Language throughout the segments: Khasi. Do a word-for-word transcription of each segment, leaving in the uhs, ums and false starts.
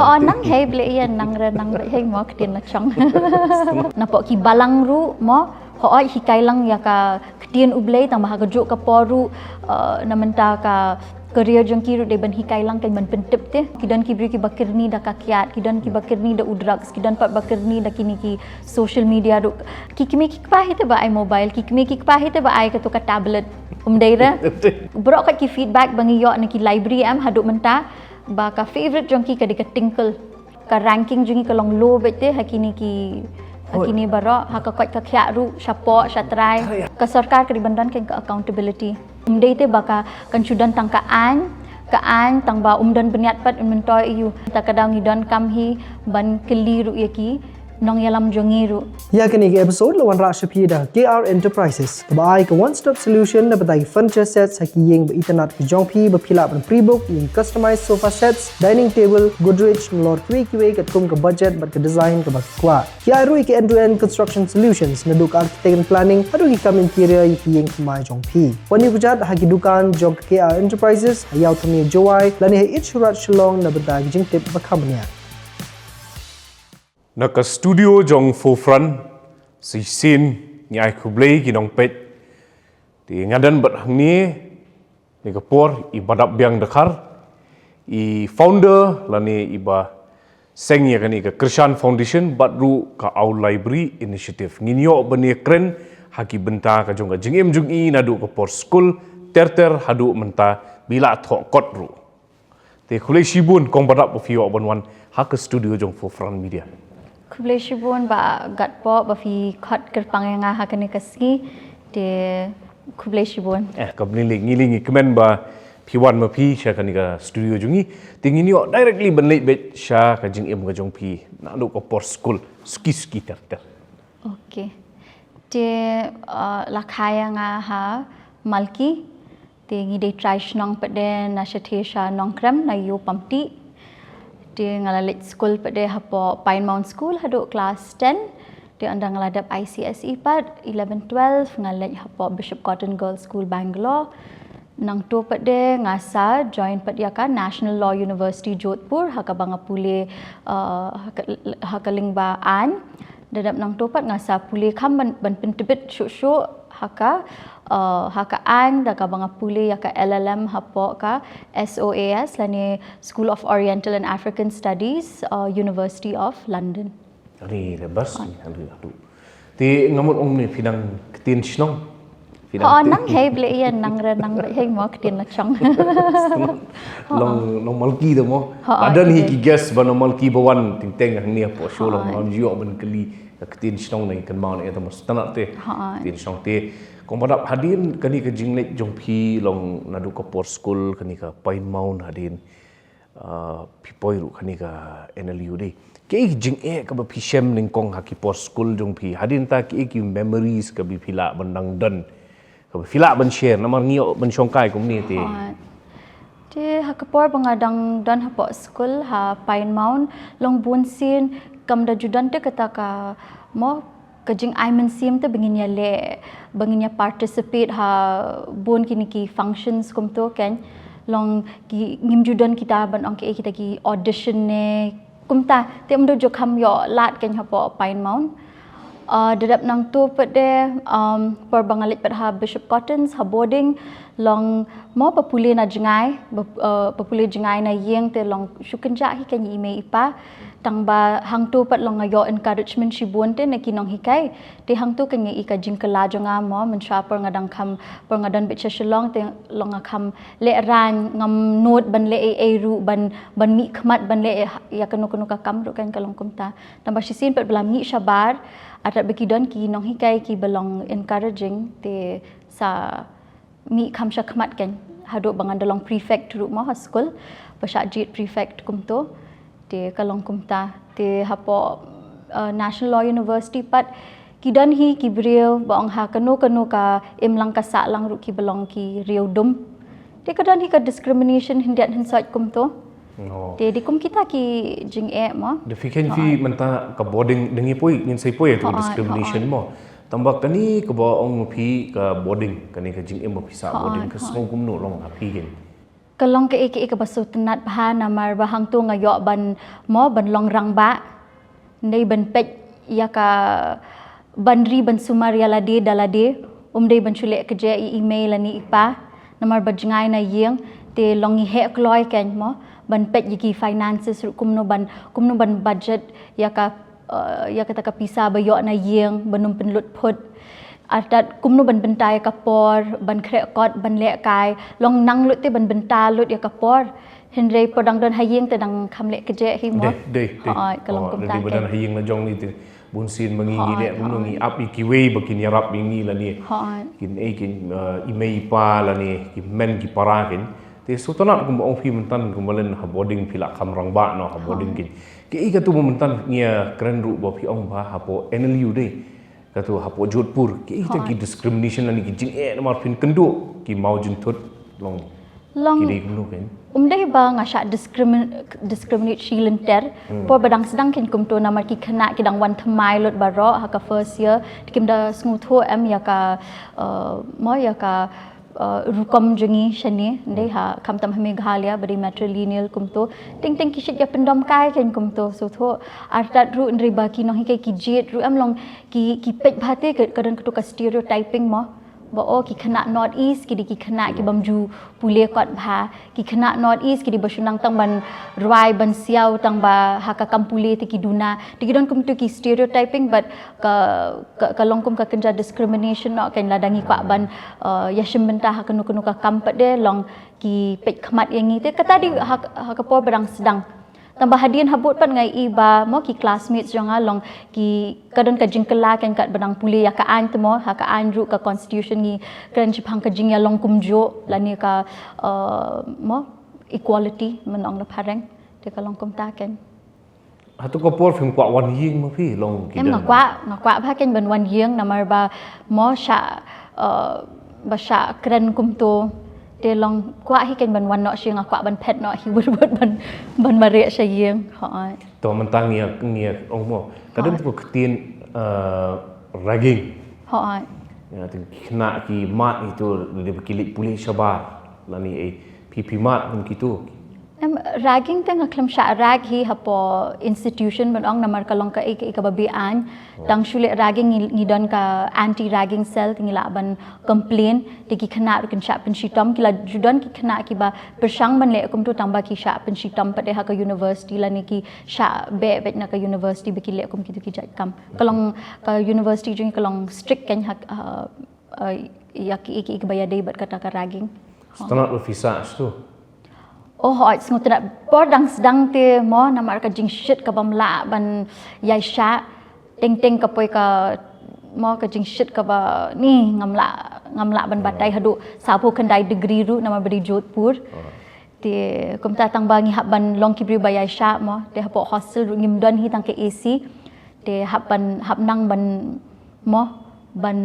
Ho nang hei ble ïa nang re nang re hei mo ktien na chong. Napoh ki balang ruh mo, ho oi hikai lang ïa ka ktien U Blei tang ba ha ka juk ka por ruh, eh, na mynta ka career jong ki ruh dei ban hikai lang kan ban pyntip te. Ki don ki briew ki ba kyrni da ka kiad, ki don ki ba kyrni da u drugs, ki don pat ba kyrni da kini ki social media ruh. Ki kmie ki kpa hi te ba ai mobile, ki kmie ki kpa hi te ba ai ka tu ka tablet. Um dei re. Bro ka ki feedback ba ngi ïoh na ki library em haduh mynta ba ka favorite jong ki ka dei ka Tinkle. Ka ranking jong ki ka long low beit te ha kini ki ha kini baroh ha ka koit ka khiah ruh shapoh shatrai. Ka sorkar ka dei ban don ka accountability. Um dei te ba ka kan shu don tang ka aiñ ka aiñ tang ba um don bniat pat un myntoi ïa u. Ta ka daw ngi don kam hi ban kylli ruh ïa ki nongïalam jong ngi ruh. Ïa kane ka episode la wanrah sha phi da K R Enterprises. Kaba ai ka one stop solution na bynta ki furniture sets ha ki ïing ba itynnad ki jong phi ba phi lah ban pre-book ïa ki customized sofa sets, dining table, Godrej, nalor kiwei kiwei katkum ka budget bad ka design kaba ki kwah. Ki ai ruh ïa ki end to end construction solutions naduh ka architect and planning haduh ki kam interior ïa ki ïing thymmai jong phi. Wan ïakjat ha ki dukan jong ka K R Enterprises ha Ïew Thmie Jowai lane ha East Shorrot Shillong na bynta ki jingtip ba kham bniah. Na ka studio jong Forefront, shisien ngi ai khublei ki nongpeit. Te nga don bad hangne, ne ka por, i Bah Dapbiang Dkhar, i founder, lane i ba seng ïa kane ka Krishan Foundation, bad ruh ka Our Library Initiative. Ngin ïoh ban ïakren, ha ki bynta ka jong ka jingim jong i, naduh ka por skul, ter ter, haduh mynta, ba i la thoh kot ruh. Te khublei shibun kong Bah Dap ba phi ïoh ban wan ha ka studio jong Forefront Media. Khublei shibun Bah Gatpoh ba phi khot kyrpang ïa nga ha kane ka sngi. Te khublei shibun. Eh, ka bneng ngi ngi kmen ba phi wan ma phi sha kane ka studio jong ngi. Te ngin ïoh directly ban leit beit sha ka jingim ka jong phi naduh ka por skul suki suki ter ter. Okay. Te uh, la kha ïa nga ha Malki. Te ngi dei trai shnong pat de na shatei sha Nongkrem na ïew Pamtih. Te nga la leit skul pat de hapoh Pine Mount School haduh class ten. Te ynda nga la dep I C S E pat eleven twelve nga leit hapoh Bishop Cotton Girls School Bangalore. Nangto pat de nga sa join pat ïa ka National Law University Jodhpur ha kaba nga pule uh, ha ka lyngba aiñ. Da dep nangto pat nga sa pule kham ban, ban pyntbit shuh shuh ha ka uh, ha ka aiñ da kaba nga pule ïa ka L L M hapoh ka S O A S lane School of Oriental and African Studies, uh, University of London. Ari le bas ni alu alu. Te nga mut ong ne phi nang ktien shnong. Phi nang ktien. Nang hei ble ïa nang re nang re hei mo ktien na chong. Long long Malki de mo. Ada ni ki guest ba long Malki ba wan ting teng ni hapoh show long long jio ban kylli. Ka ktien shnong nang kan mau ne ta mas tanat te. Ktien shnong te. Kong Bah Dap hadien kane ka jingleit jong phi long naduh ka por skul kane ka Pine Mount hadien. Uh, phi poi ruh kane ka N L U de. Ki jingeh kaba phi shem nyngkong ha ki por skul jong phi. Hadien ta ki ki memories kaba phi lah ban dang don. Kaba phi lah ban share namar ngi ïoh ban shongkai kumne te. Te ha ka por ba nga dang don hapoh skul ha Pine Mount long bun sien kam da ju don te kata ka mo ka jingai mynsiem te ba ngin ïa leh ba ngin ïa participate ha bun kine ki functions kumto kan long ki ngim ju don kita ban ong ki kita ki audition ne kumta te mdo ju kham ïoh lad kan hapoh Pine Mount. Uh, da dep nangto pat de um, por ba nga leit pat ha Bishop Cottons ha boarding long mo ba pule na jngai ba, uh, ba pule jngai na ïing te long shu kynjah hi kan i mei i pa. Tang ba hangto pat long nga ïoh encouragement shibun te na ki nonghikai. Te hangto kan i ka jingkylla jong nga mo mynshuwa por nga dang kham por nga don beit sha Shillong te long nga kham leh rang ngam nud ban leh ei ei ruh ban ban mih khmat ban leh ïa kano kano ka kam ruh kan ka long kumta. Tang ba shisien pat ba la mih shabar artat ba ki don ki nonghikai ki ba long encouraging te sa mih kham sha khmat kan haduh ba ngan da long prefect ruh mo ha skul ba shah jied prefect kumto te ka long kumta te hapoh uh, National Law University pat ki don hi ki briew ba ong ha kano kano ka imlang ka sahlang ruh ki ba long ki riew dum te ka don hi ka discrimination hyndiat hynsoit kumto. Te di kum kita ki jingeh mo. Da phi khein phi mynta ka boarding da ngi poi ngin sei poi tu discrimination mo. Tang ba kane kaba ong phi ka boarding kane ka jingim ba phi sah boarding ka sngew kumno long ha phi khein. Ka long kaei kaei kaba sngewtynnat bha namar ba hangto nga ïoh ban mo ban long rangbah. Nei ban peit ïa ka ban ri ban sumar ïa lade da lade. Um dei ban shu leh kjeh ïa i mei lane i pa. Namar ba jngai na ïing te long ngi heh kloi kein mo ban peit ïa ki finances ruh kumno ban kumno ban budget ïa ka uh, ïa kata ka pisa ba ïoh na ïing ban ym pynlut phut. Artat kumno ban bynta ïa ka por ban khreh kot ban leh kai long nang lut te ban bynta lut ïa ka por. Hynrei por dang don ha ïing te dang kham leh kjeh hi mo. Dei dei dei. Hooid ka long kumta. Dei ba don ha ïing la jong ni te bun sien ma ngi ngi leh kumno ngi ap ïa kiwei ba kin ïarap ïa ngi lane. Hooid. Kin ei kin uh, i mei i pa lane ki men ki para kin. Te sngewtynnat kumba ong phi myntan kumba len ha boarding phi la kham rangbah no ha boarding kin. Kaei katu ba myntan ngi ïa kren ruh ba phi ong ba hapoh N L U dei. Katu hapoh Jodhpur kaei kata ki discrimination lane ki jingeh namar phin kynduh ki maw jingthut long. Long ki dei kumno kein. Um dei ba nga shah discrimin discriminate shi lynter. Por ba dang sdang kein kumto namar ki khynnah ki dang wan thymmai lut baroh ha ka first year. Te kim da sngewthuh em ïa ka uh, mo ïa ka uh, rukom jong ngi shane dei ha khamtam ha Meghalaya ba dei matrilineal kumto. Teng teng ki shit ïa pyndom kai kein kumto sngewthuh. Artat ruh hynrei ba ki nonghikai ki jied ruh em long ki ki peit bha te ka don katu ka stereotyping mo. Ba o ki khynnah North East ki dei ki khynnah ki bym ju pule kot bha. Ki khynnah North East ki dei ba shu nang tang ban rwai ban siaw tang ba ha ka kam pule te ki duna. Te ki don kumtu ki stereotyping but ka ka, ka long kum ka kynja discrimination noh kein lada ngi kwah ban uh, ïa shim bynta ha kano kano ka kam pat de long ki peit khmat ïa ngi te kata dei ha, ha ka por ba dang sdang. Tang ba hadien habud pat nga i ba mo ki classmates jong nga long ki ka don ka jingkylla kein kat ba dang pule ïa ka aiñ te mo ha ka aiñ ruh ka constitution ngi kren shaphang ka jingïalong kumjuh lane ka uh, mo equality men ong na phareng te ka long kumta kein. Hato ka por phim kwah wan ïing ma phi long ki em nga kwah nga kwah bha kein ban wan ïing namar ba mo sha uh, ba sha kren kumto te long kwah hi kein ban wan noh shi nga kwah ban phet noh hi wut wut ban ban mareh sha ïing. Hooid. To mynta ngi ïa ngi ïa ong mo ka don tu ka ktien uh, ragging. Hooid. Ïa tu khynnah ki mat itu dei ba ki leit pule shabar lane ei phi phi mat kum kitu. Em, ragging te nga khlem shah rag hi hapoh institution ban ong namar ka long kaei kaei kaba be-aiñ. Tang shu leh ragging ngi, ngi don ka anti ragging cell te ngi lah ban complain te ki khynnah ruh kin shah pynshitom ki la ju don ki khynnah kiba pyrshang ban leh kumtu tang ba ki shah pynshitom pat de ha ka university lane ki shah beh beh na ka university ba ki leh kum kitu ki jait kam. Ka long ka university jong ngi ka long strict kein ha uh, uh, ïa ki ïa ki ïa ki ba ïadei bad kata ka ragging. Sngewtynnat ba phi sah shuh. Oh hooid sngewtynnat por dang sdang te mo namar ka jingshit ka bym lah ban ïaishah teng teng ka poi ka mo ka jingshit ka ba ni ngam lah ngam lah ban batai haduh saphew khyndai degree ruh namar ba dei Jodhpur. Te kumta tang ba ngi hap ban long ki briew ba ïaishah mo te hapoh hostel ruh ngim don hi tang ka A C. Te hap ban hap nang ban mo ban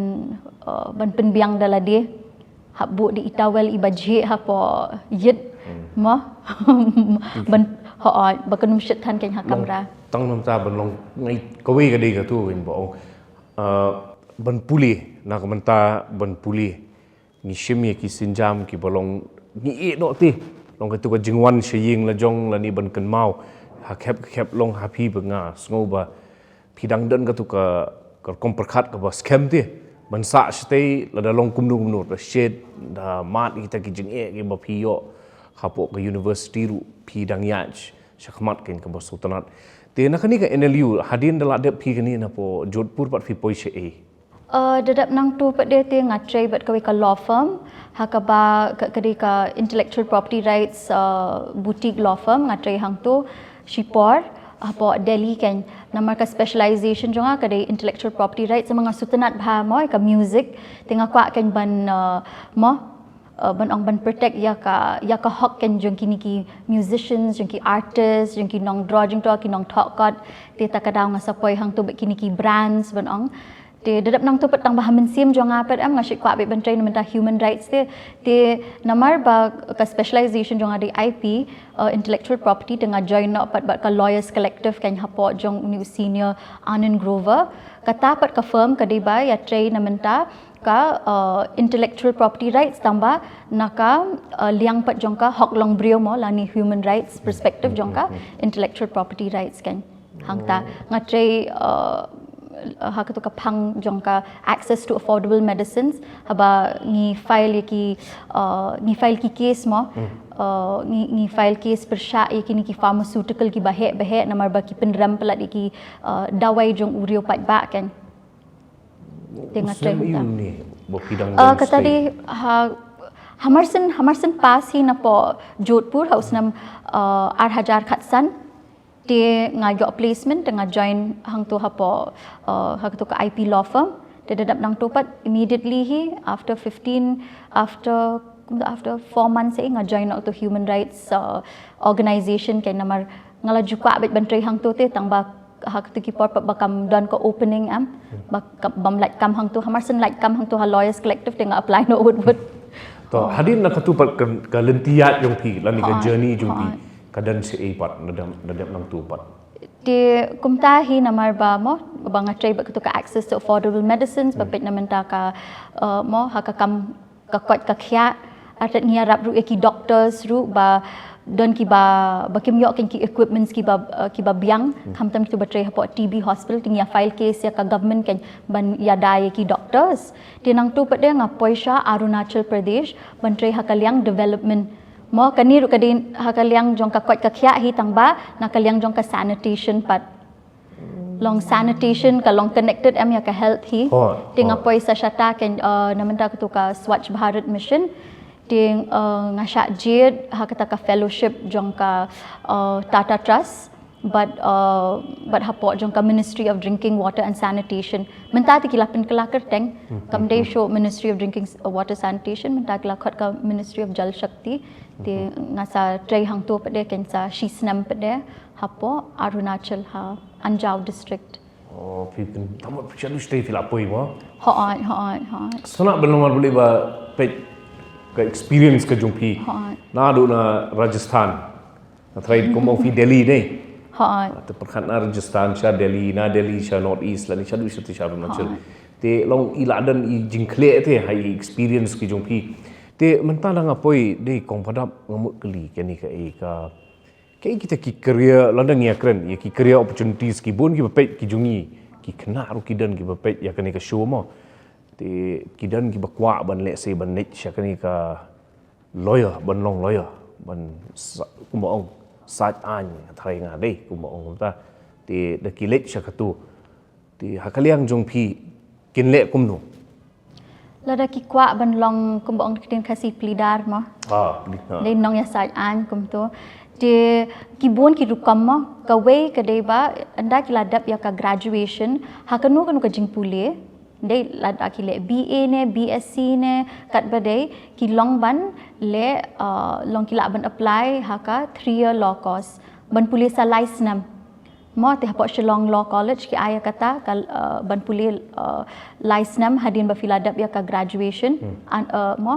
uh, ban pynbiang da lade hap buh da i towel i ba jhieh hapoh ïit mo ban hooid ba kan ym shit than kein ha kamra. Tang namta ban long ngai kawei ka dei katu kein ba ong uh, ban pule na ka mynta ban pule. Ngi shim ïa ki sienjam kiba long ngi ïeh noh te long katu ka jingwan sha ïing la jong lane ban kynmaw ha khep khep long ha phi ba nga sngew ba phi dang don katu ka ka rukom pyrkhat kaba skhem te ban sah shatei lada long kumno kumno da shet da mad kita ki jingeh kiba phi ïoh hapoh ka university ruh phi dang ïaid shakhmat kein kaba sngewtynnat. Te na kane ka N L U hadien da la dep phi kane na hapoh Jodhpur pat phi poi shaei? Uh, da dep nangtu pat de te nga trei bad kawei ka law firm ha kaba ka, ka dei ka intellectual property rights uh, boutique law firm nga trei hangtu shipor hapoh Delhi kein namar ka specialization jong nga ka dei intellectual property rights namar nga sngewtynnat bha mo ka music te nga kwah kein ban uh, mo uh, ban ong ban protect ïa ka ïa ka hok kein jong kini ki musicians jong ki artists jong ki nongdro jingtro ki nongthoh kot te ta ka daw nga sa poi hangtu bad kini ki brands ban ong. Te da dep nangtu pat tang ba ha mynsiem jong nga pat em nga shu kwah beit ban trei na bynta human rights te te namar ba ka specialization jong nga dei I P uh, intellectual property te nga join noh pat bad ka lawyers collective kein hapoh jong uni u senior Anand Grover kata pat ka firm ka dei ba ïa trei na bynta ka uh, intellectual property rights tang ba na ka uh, liang pat jong ka hok long briew mo lane human rights perspective jong ka intellectual property rights kan. Hangta nga trei uh, uh, ha katu ka phang jong ka access to affordable medicines haba ngi file ïa ki uh, ngi file ki case mo uh, ngi, ngi file case pyrshah ïa kine ki pharmaceutical kiba heh ba heh namar ba ki pynrem palat ïa ki uh, dawai jong u riew paidbah kan. Te nga trei hangta. Uh, kata dei ha hamar sien hamar sien pass hi napoh Jodhpur ha u snem uh, ar hajar khatsan. Te nga ïoh placement te nga join hangtu hapoh uh, ha katu ka I P law firm. Te da dep nangtu pat immediately hi after fifteen after after four months hi nga join hangtu human rights uh, organization kan namar nga la ju kwah beit ban trei hangtu te tang ba ha katu ki por pat ba kam don ka opening em ba bym lait kam hangtu hamar sien lait kam hangtu ha lawyers collective te nga apply noh wut wut. To hadien na katu pat ka lynti ïaid jong phi lane ka journey jong phi ka don shaei pat na dep nangtu pat. Te kumta hi namar ba mo ba nga trei ba katu ka access to affordable medicines ba peit na mynta ka uh, mo ha ka kam ka koit ka khiah. Artat ngi ïarap ruh ïa ki doctors ruh ba don kiba ba kim ïoh kan ki equipments kiba uh, kiba biang khamtam kitu ba trei hapoh T B hospital te ngi ïa file case ïa ka government kan ban ïada ïa ki doctors. Te nangtu pat de nga poi sha Arunachal Pradesh ban trei ha ka liang development. Mo kane ruh ka dei ha ka liang jong ka koit ka khiah hi tang ba na ka liang jong ka sanitation pat. Long sanitation ka long connected em ïa ka health hi. Te nga poi sa shata kan uh, na mynta katu ka Swachh Bharat Mission. Te uh, nga shah jied ha kata ka fellowship jong ka uh, Tata Trust but uh, but hapoh jong ka Ministry of Drinking Water and Sanitation. Mynta te ki la pynkylla kyrteng kam dei shuh Ministry of Drinking Water Sanitation mynta ki la khot ka Ministry of Jal Shakti. Te nga sa trei hangtu pat de kan sa shi snem pat de hapoh Arunachal ha Anjaw district. Oh, phi pyn tamot phi shaduh state phi la poi mo. Hooid, hooid, hooid. Sngewbha ban long ar bule ba peit ka experience ka jong phi. Hooid. Naduh na Rajasthan. Na trai kum ong phi Delhi ne. Hooid. Te pyrkhat na Rajasthan sha Delhi, na Delhi sha North East lane shaduh sha te sha Arunachal. Te long i la don i jingkhleh te ha i experience ki jong phi. Te mynta da nga poi dei kong Padap nga mut kylli kane ka ei ka Kaei kita ki career lada ngi ïa kren ïa ki career opportunities ki bun kiba peit ki jong ngi ki khynnah ruh ki don kiba peit ïa kane ka show mo. Te ki don kiba kwah ban lehse ban leit sha kane ka lawyer ban long lawyer ban kumba ong sait aiñ tharai nga dei kumba ong kumta. Te da ki leit sha katu Te ha ka liang jong phi kin leh kumno? Lada ki kwah ban long kumba ong ktien Khasi pleader mo. Ah, pleader. Dei nongïasaid aiñ kumto. Te ki bun ki rukom mo, kawei ka dei ba ynda ki la dep ïa ka graduation ha kano kano ka jingpule. Dei lada ki leh B A ne, B S C ne, katba dei ki long ban leh, uh, long ki lah ban apply ha ka three year law course ban pule sa lai snem. Mo te hapoh Shillong Law College ki ai ïa kata ka, uh, ban pule, uh, lai snem hadien ba phi la dep ïa ka graduation. Mo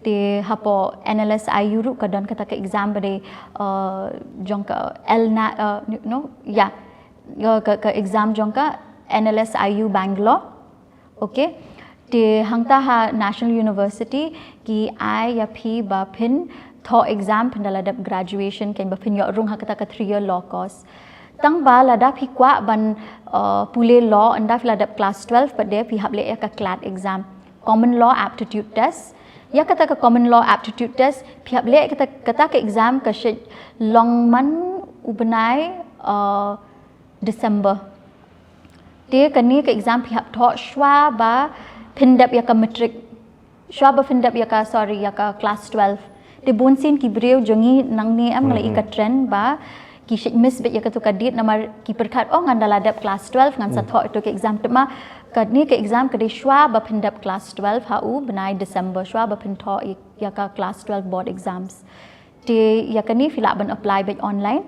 te hapoh N L S I U ruh ka don kata ka exam ba dei, uh, jong ka L na, uh, no ya ka, ka exam jong ka N L S I U Bangalore. Okay. Te hangta ha National University ki ai ïa phi ba phin thoh exam phin da la dep graduation kan ba phin ïoh rung ha kata ka three year law course. Tang ba lada phi kwah ban, uh, pule law ynda phi la dep class twelve pat de phi hap leh ïa ka CLAT exam. Common law aptitude test. Ïa kata ka common law aptitude test phi hap leh kata, kata ka exam ka shu long man u bnai, uh, December. Te kane ka exam phi hap thoh shwa ba phin dep ïa ka matric. Shwa ba phin dep ïa ka, sorry, ïa ka class twelve. Te bun sien ki briew jong ngi nangne em la i ka trend ba ki shait miss beit ïa katu ka date namar ki pyrkhat oh ngan da la dep class twelve ngan sa thoh ïa katu ka exam te ma kane ka exam ka dei shwa ba phin dep class twelve ha u bnai December shwa ba phin thoh ïa ka class twelve board exams. Te ïa kane phi lah ban apply beit online.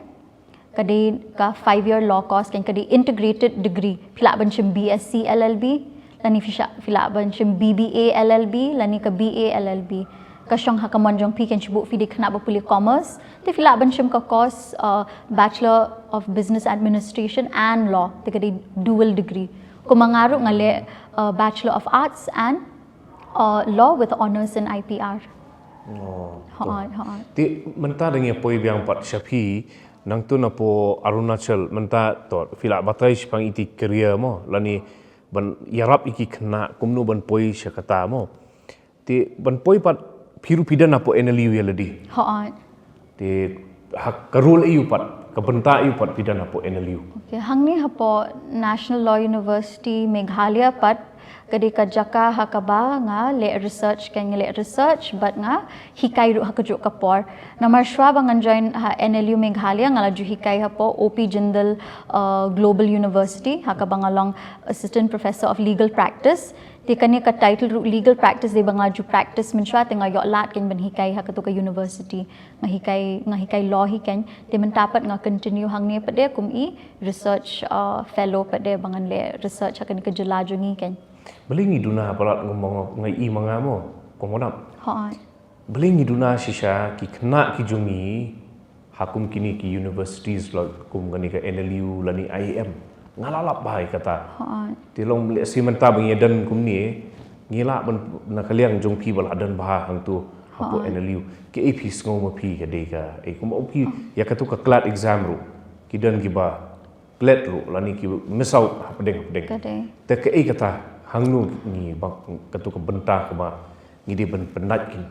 Ka dei ka five year law course kan ka dei integrated degree. Phi lah ban shim B S C L L B lane phi lah ban shim B B A L L B lane ka B A L L B. Ka shong ha ka mon jong phi kan shu buh phi dei khynnah ba pule commerce. Te phi lah ban shim ka course, uh, Bachelor of Business Administration and Law. Te ka dei dual degree. Kumba nga ruh nga leh, uh, Bachelor of Arts and Uh, law with honors in I P R. Oh, to. Hooid, hooid. Te mynta dang ïa poi biang pat sha phi, nangtu napoh Arunachal mynta to phi la batai shaphang iti career mo, lane ban ïarap ïa ki khynnah kumno ban poi sha kata mo. Te ban poi pat phi ruh phi don napoh N L U ïa lade. Hooid. Te ha ka role aïu pat, ka bynta aïu pat phi don hapoh N L U? Okay, hangne hapoh National Law University Meghalaya pat ka dei ka jaka ha kaba nga leh research, ka nga leh research bad nga hikai ruh ha kajuh ka por. Namar shuwa ba ngan join ha N L U Meghalaya nga la ju hikai hapoh O P Jindal, uh, Global University ha kaba nga long Assistant Professor of Legal Practice. Te kane ka title ruh legal practice dei ba nga la ju practice mynshuwa te nga ïoh lad kein ban hikai ha katu ka university. Nga hikai, nga hikai law hi kein. Te mynta pat nga continue hangne pat de kum i research, uh, fellow pat de ba ngan leh research ha kane ka jylla jong ngi kein. Balei ngi duna palat nga, nga i ma nga mo, kong Wadap? Hooid. Balei ngi duna shisha ki khynnah ki jong ngi ha kum kine ki universities la kum kane ka N L U lane I I M? Nga la lap bha ïa kata. Hooid. Te long lehse mynta ba ngi don kumne, ngi lah ban, na ka liang jong phi ba la don bha hangtu hapoh N L U. Kaei phi sngew ma phi ka dei ka, eh, kumba phi ïa katu ka CLAT exam ruh ki don kiba plet ruh lane ki miss out hapdeng hapdeng. Ka dei. Te kaei kata, hangno ngi ba katu ka bynta kaba ngi dei ban pyndait kine?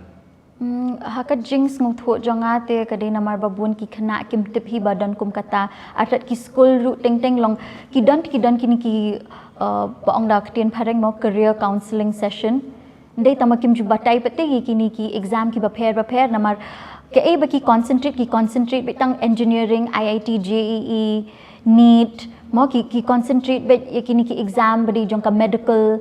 Hmm, ha ka jingsngewthuh jong nga te ka dei namar ba bun ki khynnah kim tip hi ba don kum kata. Artat ki skul ruh teng teng long ki don, ki don kine ki, uh, ba ong da ka ktien phareng mo, career counselling session. Dei tang ba kim ju batai pat te ïa kine ki exam kiba pher ba pher namar kaei ba ki concentrate, ki concentrate beit tang engineering, I I T J E E, NEET mo, ki, ki concentrate beit ïa kine ki exam ba dei jong ka medical.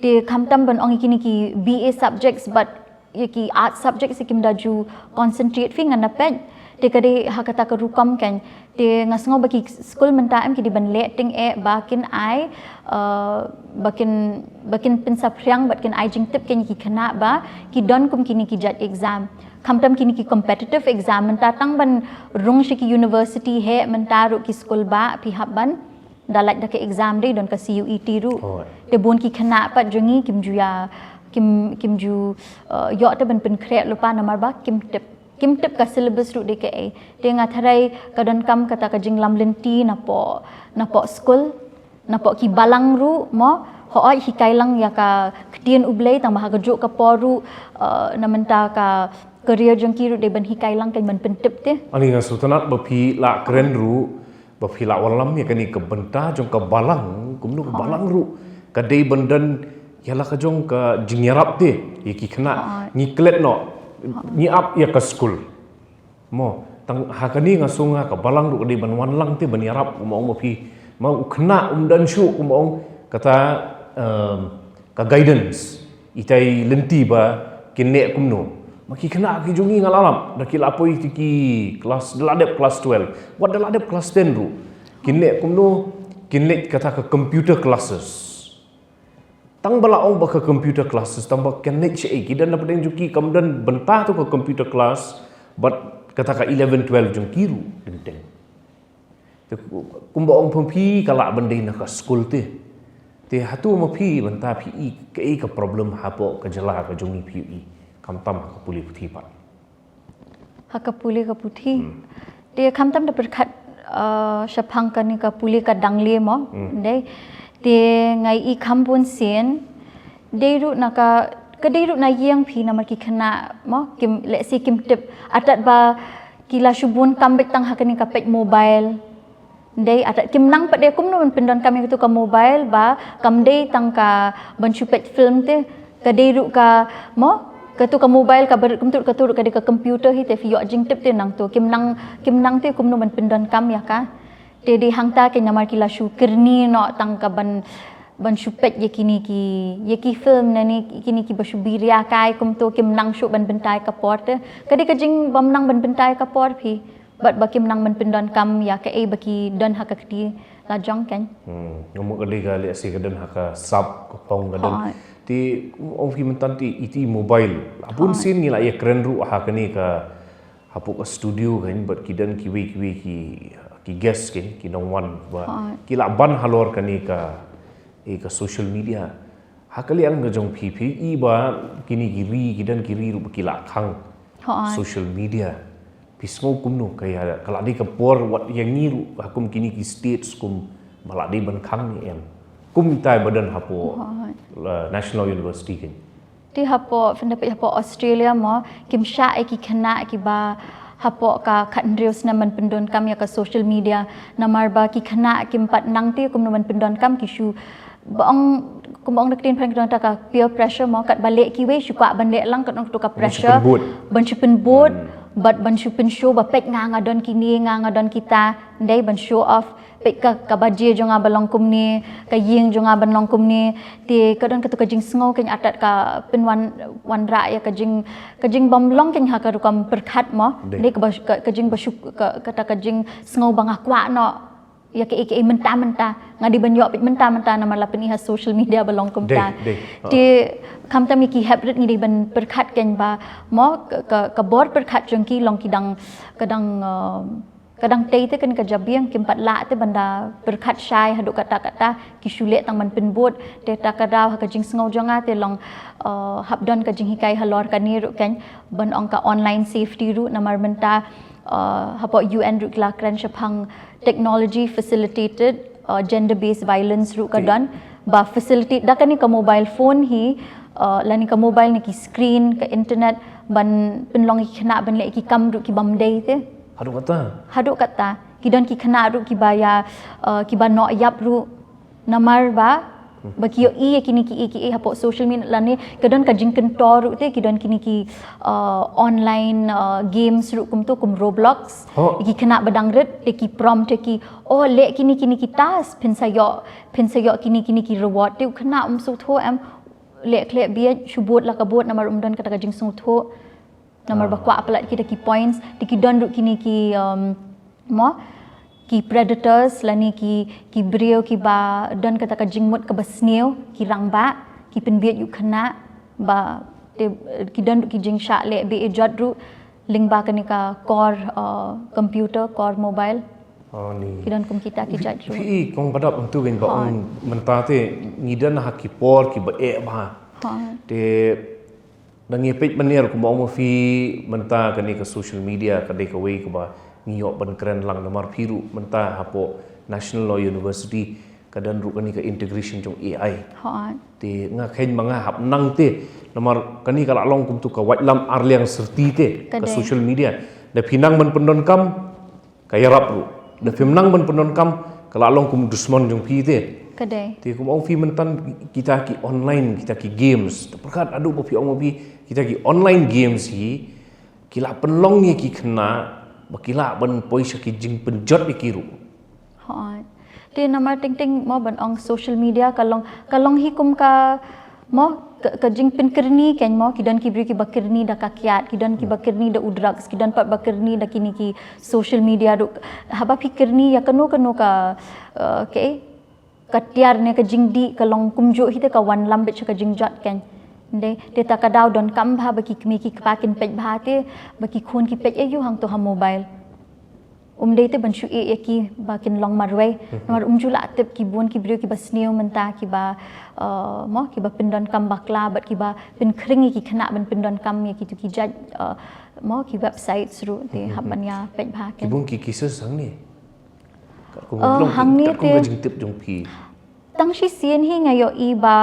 Te khamtam ban ong ïa kine ki B A subjects bad ïa ki arts subjects ïa kim da ju concentrate phi, ngan da peit. Te ka dei ha kata ka rukom kein. Te nga sngew ba ki skul mynta em ki dei ban leh tyngeh ba kin ai, uh, ba kin, ba kin pynsaphriang bad kin ai jingtip kein ïa ki khynnah ba ki don kum kine ki jait exam. Khamtam kine ki competitive exam mynta tang ban rung sha ki university heh mynta ruh ki skul ba phi hap ban da lait da ka exam dei don ka C U E T ruh. Hooid. Te bun ki khynnah pat jong ngi kim ju ïa, kim, kim ju, uh, ïoh te ban pynkhreh lypa namar ba kim tip. Kim tip ka syllabus ruh dei kaei. Te nga tharai ka donkam kata ka jinglam lynti napoh, napoh skul, napoh ki balang ruh mo. Hooid, hikai lang ïa ka ktien U Blei tang ba ha kajuh ka por ruh, uh, na mynta ka career jong ki ruh dei ban hikai lang kein ban pyntip te. Ani nga sngewtynnat ba phi la kren ruh ba phi la wallam ïa kane ka bynta jong ka balang, kumno ka balang ruh ka dei ban don ïa la ka jong ka jingïarap te ïa ki khynnah. Ngi klet noh, ngi ap ïa ka skul. Mo, tang ha kane nga sngew nga ka balang ruh ka dei ban wan lang te ban ïarap, mo, mo phi, mo u khynnah um don shuh, mo, kata, em, ka guidance. Itai lynti ba kin leh kumno. Ma ki khynnah ki jong ngi nga la lap da ki la poi te ki class, da la dep class twelve. Wat da la dep class ten ruh. Kin leh kumno, kin leh kata ka computer classes. Tang ba la ong ba ka computer classes, tang ba kin leh shaei, ki don na pdeng jong ki kam don bynta tu ka computer class, bad kata ka eleven twelve jong ki ruh, ding ding. Te kumba ong phi ka lah ban dei na ka skul te. Te hato ma phi bynta phi i kaei ka problem hapoh ka jylla ka jong ngi phi i. Khamtam ha ka pule puthi pat. Ha ka pule ka puthi. Hmm. Te khamtam da pyrkhat, uh, shaphang kane ka pule ka dangle mo. Hmm. Dei. Te nga i kham bun sien. Dei ruh na ka, ka dei ruh na ïing phi namar ki khynnah mo. Kim, let's say kim tip. Atat ba ki la shu bun kam beit tang ha kane ka peit mobile. Dei, atat kim nang pat de kumno ban pyndonkam ïa katu ka mobile ba kam dei tang ka ban shu peit film te, ka dei ruh ka mo, katu ka mobile ka barit kumtu, katu ruh ka dei ka computer hi te phi ïoh jingtip te nangtu kim nang, kim nang te kumno ban pyndonkam ïa ka. Te dei hangta kein namar ki la shu kyrni noh tang ka ban, ban shu peit ïa kine ki, ïa ki film ne ne kine kiba shu biria kai kumtu kim nang shuh ban bynta ïa ka por te. Ka dei ka jingbymnang ban bynta ïa ka por phi. Bad ba kim nang ban pyndonkam ïa kaei ba ki don ha ka kti la jong kein. Hmm, nga mut ka dei ka lehse ka don ha ka sap ka phong ka don. Hooid. Te ong phi mynta te iti mobile. Bun sien ngi la ïakren ruh ha kane ka hapoh ka studio kein bad ki don kiwei kiwei ki, ki guest kein ki nongwan ba ki la ban halor kane ka, eh, ka social media. Ha ka liang ka jong phi, phi i ba kini ki ri, ki don ki ri ruh ba ki la khang social media. Phi sngew kumno ka ïa, ka la dei ka por wat ïa ngi ruh ha kum kini ki states kum ba la dei ban khang ne em? Kum itai ba don hapoh National University kein. Te hapoh, phin da peit hapoh Australia mo, kim shah ïa ki khynnah kiba hapoh ka khathynriew snem ban pyndonkam ïa ka social media, namar ba ki khynnah kim pat nang te kumno ban pyndonkam, ki shu ba ong, kumba ong da ka ktien phareng ki don ta ka peer pressure mo, katba leh kiwei shu kwah ban leh lang, kat ong tu ka pressure ban shu pynbud, ban shu pynbud, bad ban shu pynshow ba peit nga nga don kine, nga nga don kita, dei ban show off. Peit ka, ka baje jong nga ba long kumne, ka ïing jong nga ban long kumne. Te ka don katu ka jingsngew kein, artat ka pynwan, wanrah ïa ka jing, ka jingbym long kein ha ka rukom pyrkhat mo. Dei kaba, ka, ka jingba shu, ka, kata ka jingsngew ba nga kwah noh ïa kaei kaei mynta mynta, nga dei ban ïoh peit mynta mynta namar la pyni ha social media ba long kumta. Te khamtam ïa ki hep rit ngi dei ban pyrkhat kein ba mo, ka, ka, ka bor pyrkhat jong ki long ki dang, ka dang, uh, ka dang tei te kein ka jabieng, kim pat lah te ban da pyrkhat shai haduh katta katta, ki shu leh tang ban pynbud. Te ta ka daw ha ka jingsngew jong nga te long, uh, hap don ka jinghikai halor kane ruh kein, ban ong ka online safety ruh, namar mynta, uh, hapoh U N ruh ki la kren shaphang technology facilitated, uh, gender based violence ruh ka don, ba facilitate da kane ka mobile phone hi, uh, lane ka mobile ne ki screen, ka internet, ban pynlong ïa ki khynnah ban leh ïa ki kam ruh ki bym dei te. Haduh katta. Haduh katta. Ki don ki khynnah ruh kiba ïa, uh, kiba noh ïap ruh namar ba, ba ki ïohi ïa kine kiei kiei hapoh social media, lane ka don ka jingkyntur ruh te, ki don kine ki, uh, online, uh, games ruh kumtu, kum Roblox. Ki khynnah ba dang rit te ki prompt ïa ki, oh, leh kine kine ki task, phin sa ïoh, phin sa ïoh kine kine ki reward. Te u khynnah um sngewthuh em, leh khleh bieit, shu bud la ka bud namar um don kata ka jingsngewthuh. Namar ba kwah palat ki da ki points, te ki don ruh kine ki, um, mo, ki predators lane ki, ki briew kiba don kata ka jingmut kaba sniew, ki rangbah, ki pynbieit ïa u khynnah, ba te, ki don ruh ki jingshah leh beh jot ruh lyngba kane ka kor, uh, computer, kor mobile. Ki don kum kita ki jait ruh. Phi kong badap hangtu kein ba ong mynta te ngi don ha ki por kiba eh bha. Te da ngi peit mynner kumba ong ma phi mynta kane ka social media ka dei kawei kaba ngi ïoh ban kren lang namar phi ruh mynta hapoh National Law University ka don ruh kane ka integration jong A I. Te nga kheiñ ma nga hap nang te namar kane ka la long kumtu ka waitlam arliang syrti te ka social media. Da phi nang ban pyndonkam ka ïarap ruh. Da phim nang ban pyndonkam ka la long kum dusmon jong phi te. Te kum ong phi mynta kita ki online, kita ki games. Te pyrkhat haduh ba phi ong ma phi kita ki online games hi ki la pynlong ïa ki khynnah ba ki lah ban poi sha ki jingpynjot ïa ki ruh. Te namar teng teng mo ban ong social media ka long, ka long hi kum ka mo, ka, ka jingpynkyrni kein mo, ki don ki briew kiba kyrni da ka kiad, ki don kiba kyrni da u drugs, ki don pat ba kyrni da kine ki social media ruh. Haba phi kyrni ïa kano kano ka, uh, kaei, ka tiar ne ka jingdih ka long kumjuh hi te ka wanlam beit sha ka jingjot kein. Dei, te ta ka daw donkam bha ba ki kmie ki kpa kin peit bha te, ba ki khun ki peit aïu hangto ha mobile. Um dei te ban shu ïeh ïa ki ba kin long marwei. Namar um ju lah tip ki bun ki briew kiba sniew mynta kiba, uh, mo, kiba pyndonkam bakla bad kiba pynkhring ïa ki khynnah ban pyndonkam ïa kitu ki jait, uh, mo, ki websites ruh te hap ban ïa peit bha kein. Ki bun ki cases hangne. Katkum, uh, hangne katkum te ka jingtip jong phi. Tang shisien hi nga ïohi ba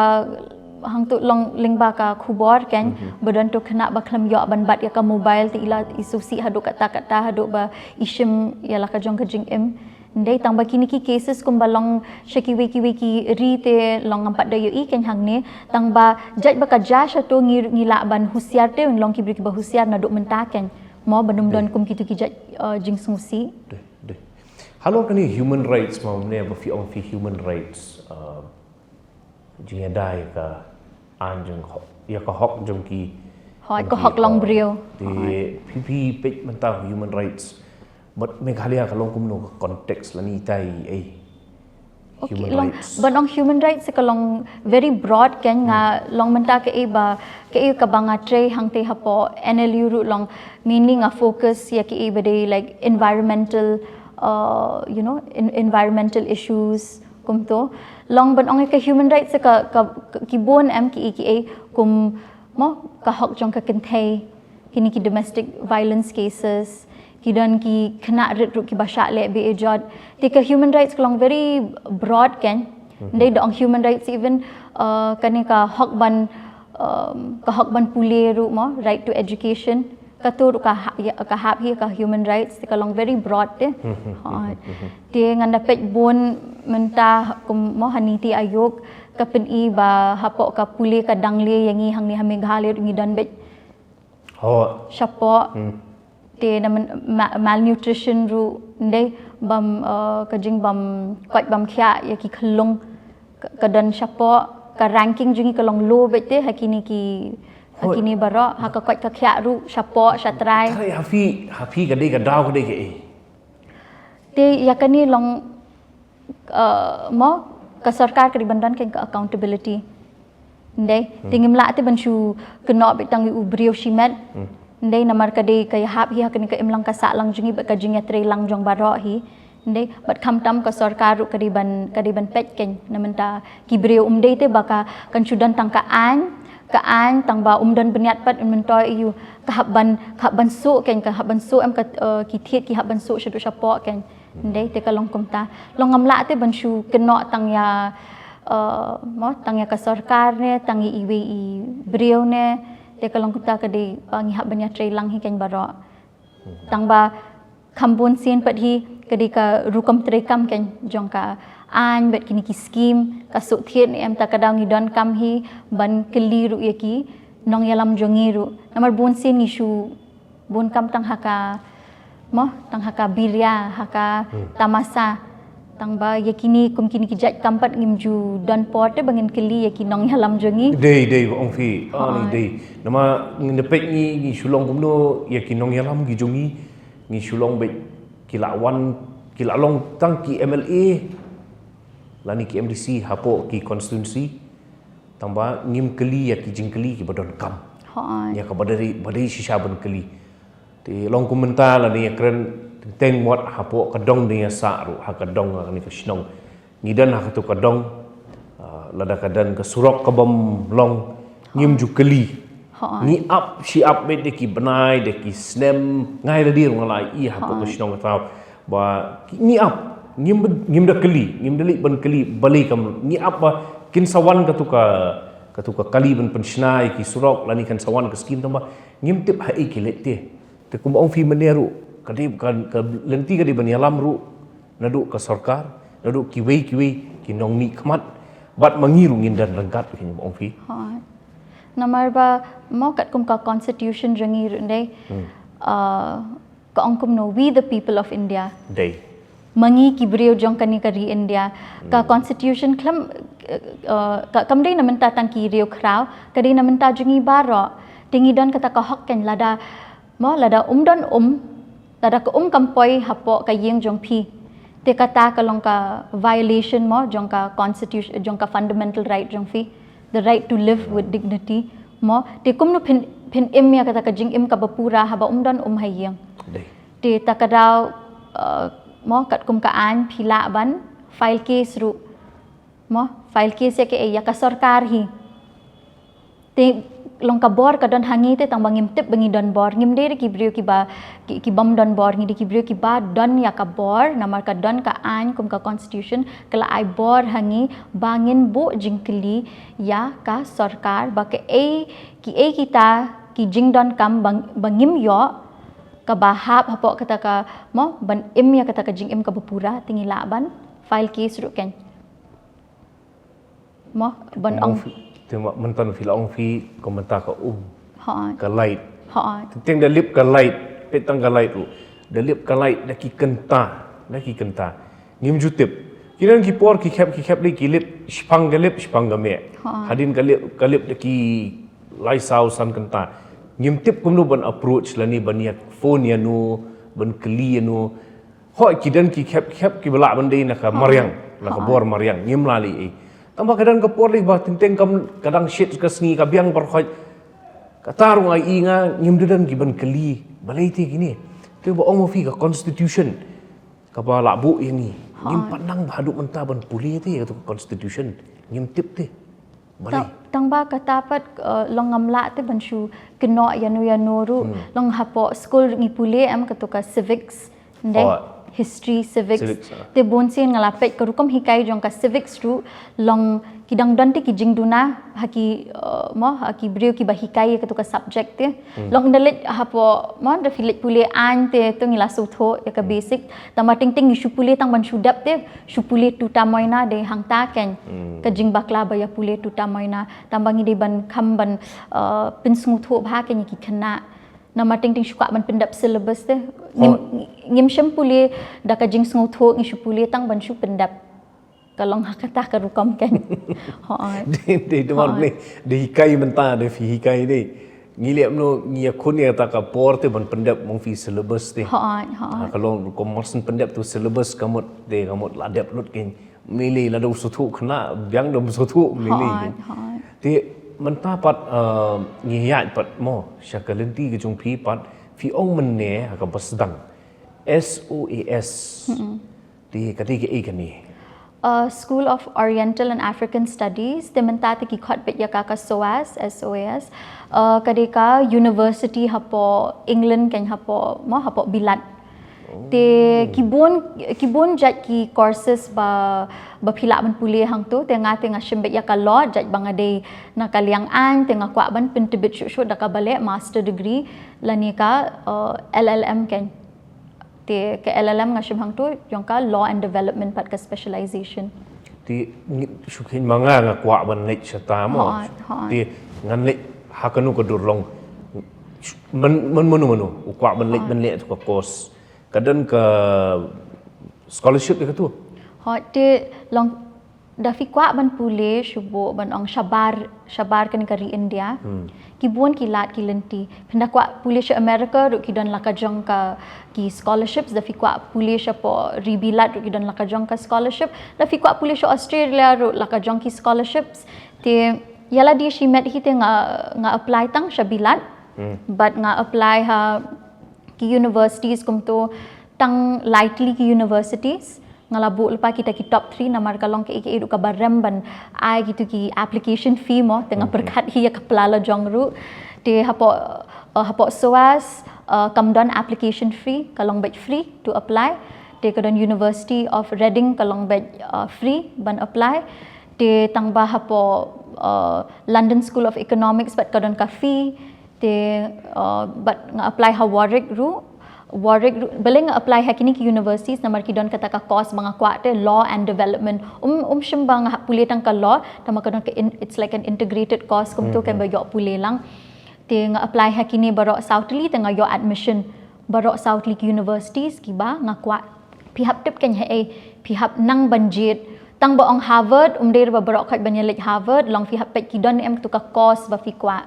hangtu long lyngba ka khubor kein, ba don tu khynnah ba khlem ïoh ban bat ïa ka mobile te i la i sngewsih haduh katta katta haduh ba i shim ïa la ka jong ka jingim. Ndei tang ba kine ki cases kumba long sha kiwei kiwei ki ri te long ngam pat da ïohi kein hangne, tang ba jait ba ka jia sha tu ngi, ngi lah ban husiar te, long ki briew kiba husiar naduh mynta kein. Mo ban ym don kum kitu ki jait, uh, jingsngewsih. Halor kane human rights, ma mne ba phi ong phi human rights, uh, jingïada ïa ka, an jong, ïa ka hok jong ki, hoi, ka hok long briew. Te phi, phi peit mynta human rights bad Meghalaya ka long kumno ka context lane itai ei. Human rights. Ban ong human rights ka long very broad kein, nga long mynta kaei ba, kaei kaba nga trei hangtei hapoh N L U ruh long mainly nga focus ïa kaei ba dei like environmental, uh, you know, environmental issues, Kumto, long ban ong ka human rights ka, ka, ka ki bun em ki, ki, kum, mo, ka hok jong ka kynthei, kini ki domestic violence cases, ki don ki khynnah rit ruh kiba shah leh be-ejot. Te ka human rights ka long very broad kan. Dei da ong human rights even, uh, kane ka hok ban, um, ka hok ban pule ruh mo, right to education. Kato ruh ka ha-, ya, ka hap hi ka human rights, te ka long very broad te. Hooid. Te ngan da peit bun mynta kum mo ha NITI Aayog ka pyni ba hapoh ka pule ka dang leh ïa ngi hangne ha Meghalaya ruh ngi don beit. Ho. Shapoh. Hmm. Te na men-, ma-, malnutrition ruh ndei bam, uh, ka jing bam koit bam khiah ïa ki khyllung ka, ka don shapoh, ka ranking jong ngi ka long low beit te ha kini ki, ha Hoi. Kini baroh, ha ka koit ka khiah ruh shapoh, shatrai. Trai ha phi, ha phi ka dei ka daw ka dei ka ei. Te ïa kane long, uh, mo, ka sorkar ka dei ban don ka accountability. Ndei, hmm. Te ngim lah te ban shu kynnoh beit tang ïa u briew shimet. Hmm. Ndei namar ka dei ka ïahap hi ha kane ka imlang ka sahlang jong ngi bad ka jingïatreilang jong baroh hi. Ndei, bad khamtam ka sorkar ruh ka dei ban, ka dei ban peit kan na mynta ki briew um dei te ba ka kan shu don tang ka aiñ, ka aiñ tang ba um don bniat pat un myntoi ïa u ka hap ban, ka hap ban suh kan, ka hap ban suh em ka, eh, ki thied ki hap ban suh shaduh shapoh kan. Ndei te ka long kumta. Long ngam lah te ban shu kynnoh tang ïa, eh, mo, tang ïa ka sorkar ne, tang ïa iwei i briew ne, te ka long kumta ka dei ba ngi hap ban ïatreilang hi kan baroh. Tang ba kham bun sien pat hi ka dei ka rukom treikam kan jong ka aiñ bad kini ki skim, ka suh thied ne em ta ka daw ngi donkam hi ban kylli ruh ïa ki nongïalam jong ngi ruh. Namar bun sien ngi shu bun kam tang ha ka, mo, tang ha ka biria, ha ka, hmm, tamasa. Tang ba ïa kini kum kini ki jait kam pat ngim ju don por te ba ngin kylli ïa ki nongïalam jong ngi. Dei, dei, ong phi. Ah, ni, hooid, dei. Namar ngin da peit ngi, ngi shu long kumno ïa ki nongïalam ki jong ngi, ngi shu long beit ki la wan, ki la long tang ki M L A lane ki M D C hapoh ki constituency. Tang ba ngim kylli ïa ki jingkylli kiba donkam. Hooid. Ïa kaba dei, ba dei shisha ban kylli. Te long kum mynta lane ïa kren teng wat hapoh ka dong ne ïa sah ruh ha ka dong ha kane ka shnong. Ngi don ha katu ka dong, ah, lada ka don ka surok kabym long ngim ju kylli. Hooid. Ngi ap shi ap beit da ki bnai, da ki snem, ngai lade ruh nga la ïohi hapoh ka, hooid, shnong kata. Ba ngi ap, ngim, ngim da kylli, ngim da leit ban kylli, balei kam, ngi ap ba kin sa wan katu ka, katu ka kali ban pynshna ïa ki surok, lane kan sa wan ka skim tang ba ngim tip ha ei ki leit te. Te kumba ong phi mynne ruh, ka dei ka, ka lynti ka dei ban ïalam ruh naduh ka sorkar, naduh kiwei kiwei ki nongmihkhmat, bad ma ngi ruh ngin don ryngkat, kumba ong phi. Hooid. Namar ba mo katkum ka constitution jong ngi ruh ndei. Hmm. Ah, ka ong kumno, we the people of India. Dei. Ma ngi ki briew jong kane ka ri India. Ka, hmm, constitution khlem, eh, eh, ka, kam dei na mynta tang ki riew khraw, ka dei na mynta jong ngi baroh. Te ngi don kata ka hok kan lada, mo, lada um don um, lada ka um kam poi hapoh ka ïing jong phi. Te kata ka long ka violation mo jong ka constitution, jong ka fundamental right jong phi. The right to live with dignity. Mo, te kumno phin, phin im ïa kata ka jingim kaba pura haba um don um ha ïing. Dei. Te ta ka daw, uh, mo, katkum ka aiñ phi lah ban file case ruh. Mo, file case ïa ka, ïa ka sorkar hi. Te long ka bor ka don ha ngi te tang ba ngim tip ba ngi don bor, ngim dei da ki briew kiba, ki, kibym don bor, ngi dei ki briew kiba don ïa ka bor, namar ka don ka aiñ kum ka constitution, ka la ai bor ha ngi ba ngin buh jingkylli ïa ka sorkar, ba kaei, kiei kita ki jingdonkam ba, ba ngim ïoh, kaba hap hapoh kata ka, mo, ban im ïa kata ka jingim kaba pura, te ngi lah ban file case ruh kan. Mo, ban ong. Te ma, mynta phi la ong phi, ka mynta ka um. Hooid. Ka light. Hooid. Teng da lip ka light, peit tang ka light ruh. Da lip ka light, da ki kynta, da ki kynta. Ngim ju tip. Ki don ki por, ki khep, ki khep lei, ki lip, shipang ka lip, shipang ka meh. Hooid. Hadien ka lip, ka lip da ki lai saw san kynta. Ngim tip kumno ban approach lane ban ïa phone ïa no, ban kylli ïa no. Hooid ki don ki khep khep kiba lah ban dei na ka mariang, na ka bor mariang, ngim lah lei ei. Tang ba ka don ka por lei ba teng teng kam ka dang shit ka sngi ka biang baroh. Kata ruh nga i nga ngim da don ki ban kylli. Balei te kine. Te ba ong ma phi ka constitution kaba lah buh ïa ngi. Ngim pat nang ba haduh mynta ban pule te ïa ka constitution. Ngim tip te. Balei? Tang, tang ba kata pat uh, long ngam lah te ban shu kynnoh ïano ïano ruh, long hapoh skul ngi pule em kato ka civics, nde? Oh. History, civics. Civics, ah. Te bun sien nga la peit ka rukom hikai jong ka civics ruh, long ki dang don te ki jingduna ha ki uh, mo ha ki briew kiba hikai ïa kato ka subject te. Long da leit hapoh mo da phi leit pule aiñ te to ngi la sngewthuh ïa ka basic. Tang ba teng teng ngi shu pule tang ban shu dep te shu pule tuta moina de hangta kein. Ka jingbakla ba ïa pule tuta moina. Tang ba ngi dei ban kham ban uh, pynsngewthuh bha kein ïa ki khynnah. Namar teng teng shu kwah ban pyndep syllabus te. Ngim, ngim shym pule da ka jingsngewthuh ngi shu pule tang ban shu pyndep. Ka long ha kata ka rukom kein. Hooid. Dei, dei, dei, mar ne, dei hikai mynta, dei phi hikai dei. Ngi leh mno, ngi ïakhun ïa kata ka por te ban pyndep mong phi syllabus te. Hooid, hooid. Ha, ka long rukom mar syn pyndep tu syllabus ka mut te, ka mut la dep lut kein. Mlili la dum sngewthuh khynnah, biang dum sngewthuh mlili. Hooid, hooid. Te mynta pat uh, ngi ïaid pat mo sha ka lynti ka jong phi pat phi ong mynne ha kaba sdang S O A S. Te ka dei kaei kane? Uh, School of Oriental and African Studies, te mynta te ki khot beit ïa ka ka SOAS, S O A S. Uh, ka dei ka university hapoh England kein hapoh mo hapoh Bilat. Te ki bun, ki bun jait ki courses ba, ba phi lah ban pule hangto, te nga te nga shim beit ïa ka law, jait ba nga dei na ka liang aiñ, te nga kwah ban pyntbit shuh shuh da kaba leh master degree lane ka uh, L L M kein. Te ka L L M nga shim hangto, jong ka law and development pat ka specialization. Te ngi shu kheiñ ma nga nga kwah ban leit shata mo. Hooid, hooid. Te ngan leit ha kano ka dur long. Man, man mano mano u kwah ban leit ban leh tu ka course. Ka don ka scholarship ïa ka tu. Hooid, te long da phi kwah ban pule shu buh ban ong shabar, shabar kane ka ri India. Ki bun ki lad ki lynti. Phin da kwah pule sha America ruh ki don la ka jong ka ki scholarships, da phi kwah pule shapoh ri Bilat ruh ki don la ka jong ka scholarship, da phi kwah pule sha Australia ruh la ka jong ki scholarships. Te ïa lade shimet hi te nga, nga apply tang sha Bilat. Bad nga apply ha ki universities kumto tang lai tylli ki universities. Nga la buh lypa kita ki top three namar ka long kaei kaei ruh kaba rem ban ai kitu ki application fee mo, te nga pyrkhat hi ïa ka pla la jong ruh. Te hapoh uh, hapoh SOAS uh, kam don application fee, ka long beit free to apply. Te ka don University of Reading ka long beit uh, free ban apply. Te tang ba hapoh uh, London School of Economics bad ka don ka fee. Te uh, bad nga apply ha Warwick ruh. Warwick ruh, balei nga apply ha kine ki universities namar ki don kata ka course ba nga kwah te law and development. Um, um shym ba nga pule tang ka law, tang ba ka don ka in, it's like an integrated course kumto, kan ba ïoh pule lang. Te nga apply ha kine baroh saw tylli te nga ïoh admission baroh saw tylli ki universities kiba nga kwah. Phi hap tip kein haei, phi hap nang ban jied. Tang ba ong Harvard, um dei ba baroh khoit ban ïa leit Harvard, long phi hap peit ki don em tu ka course ba phi kwah.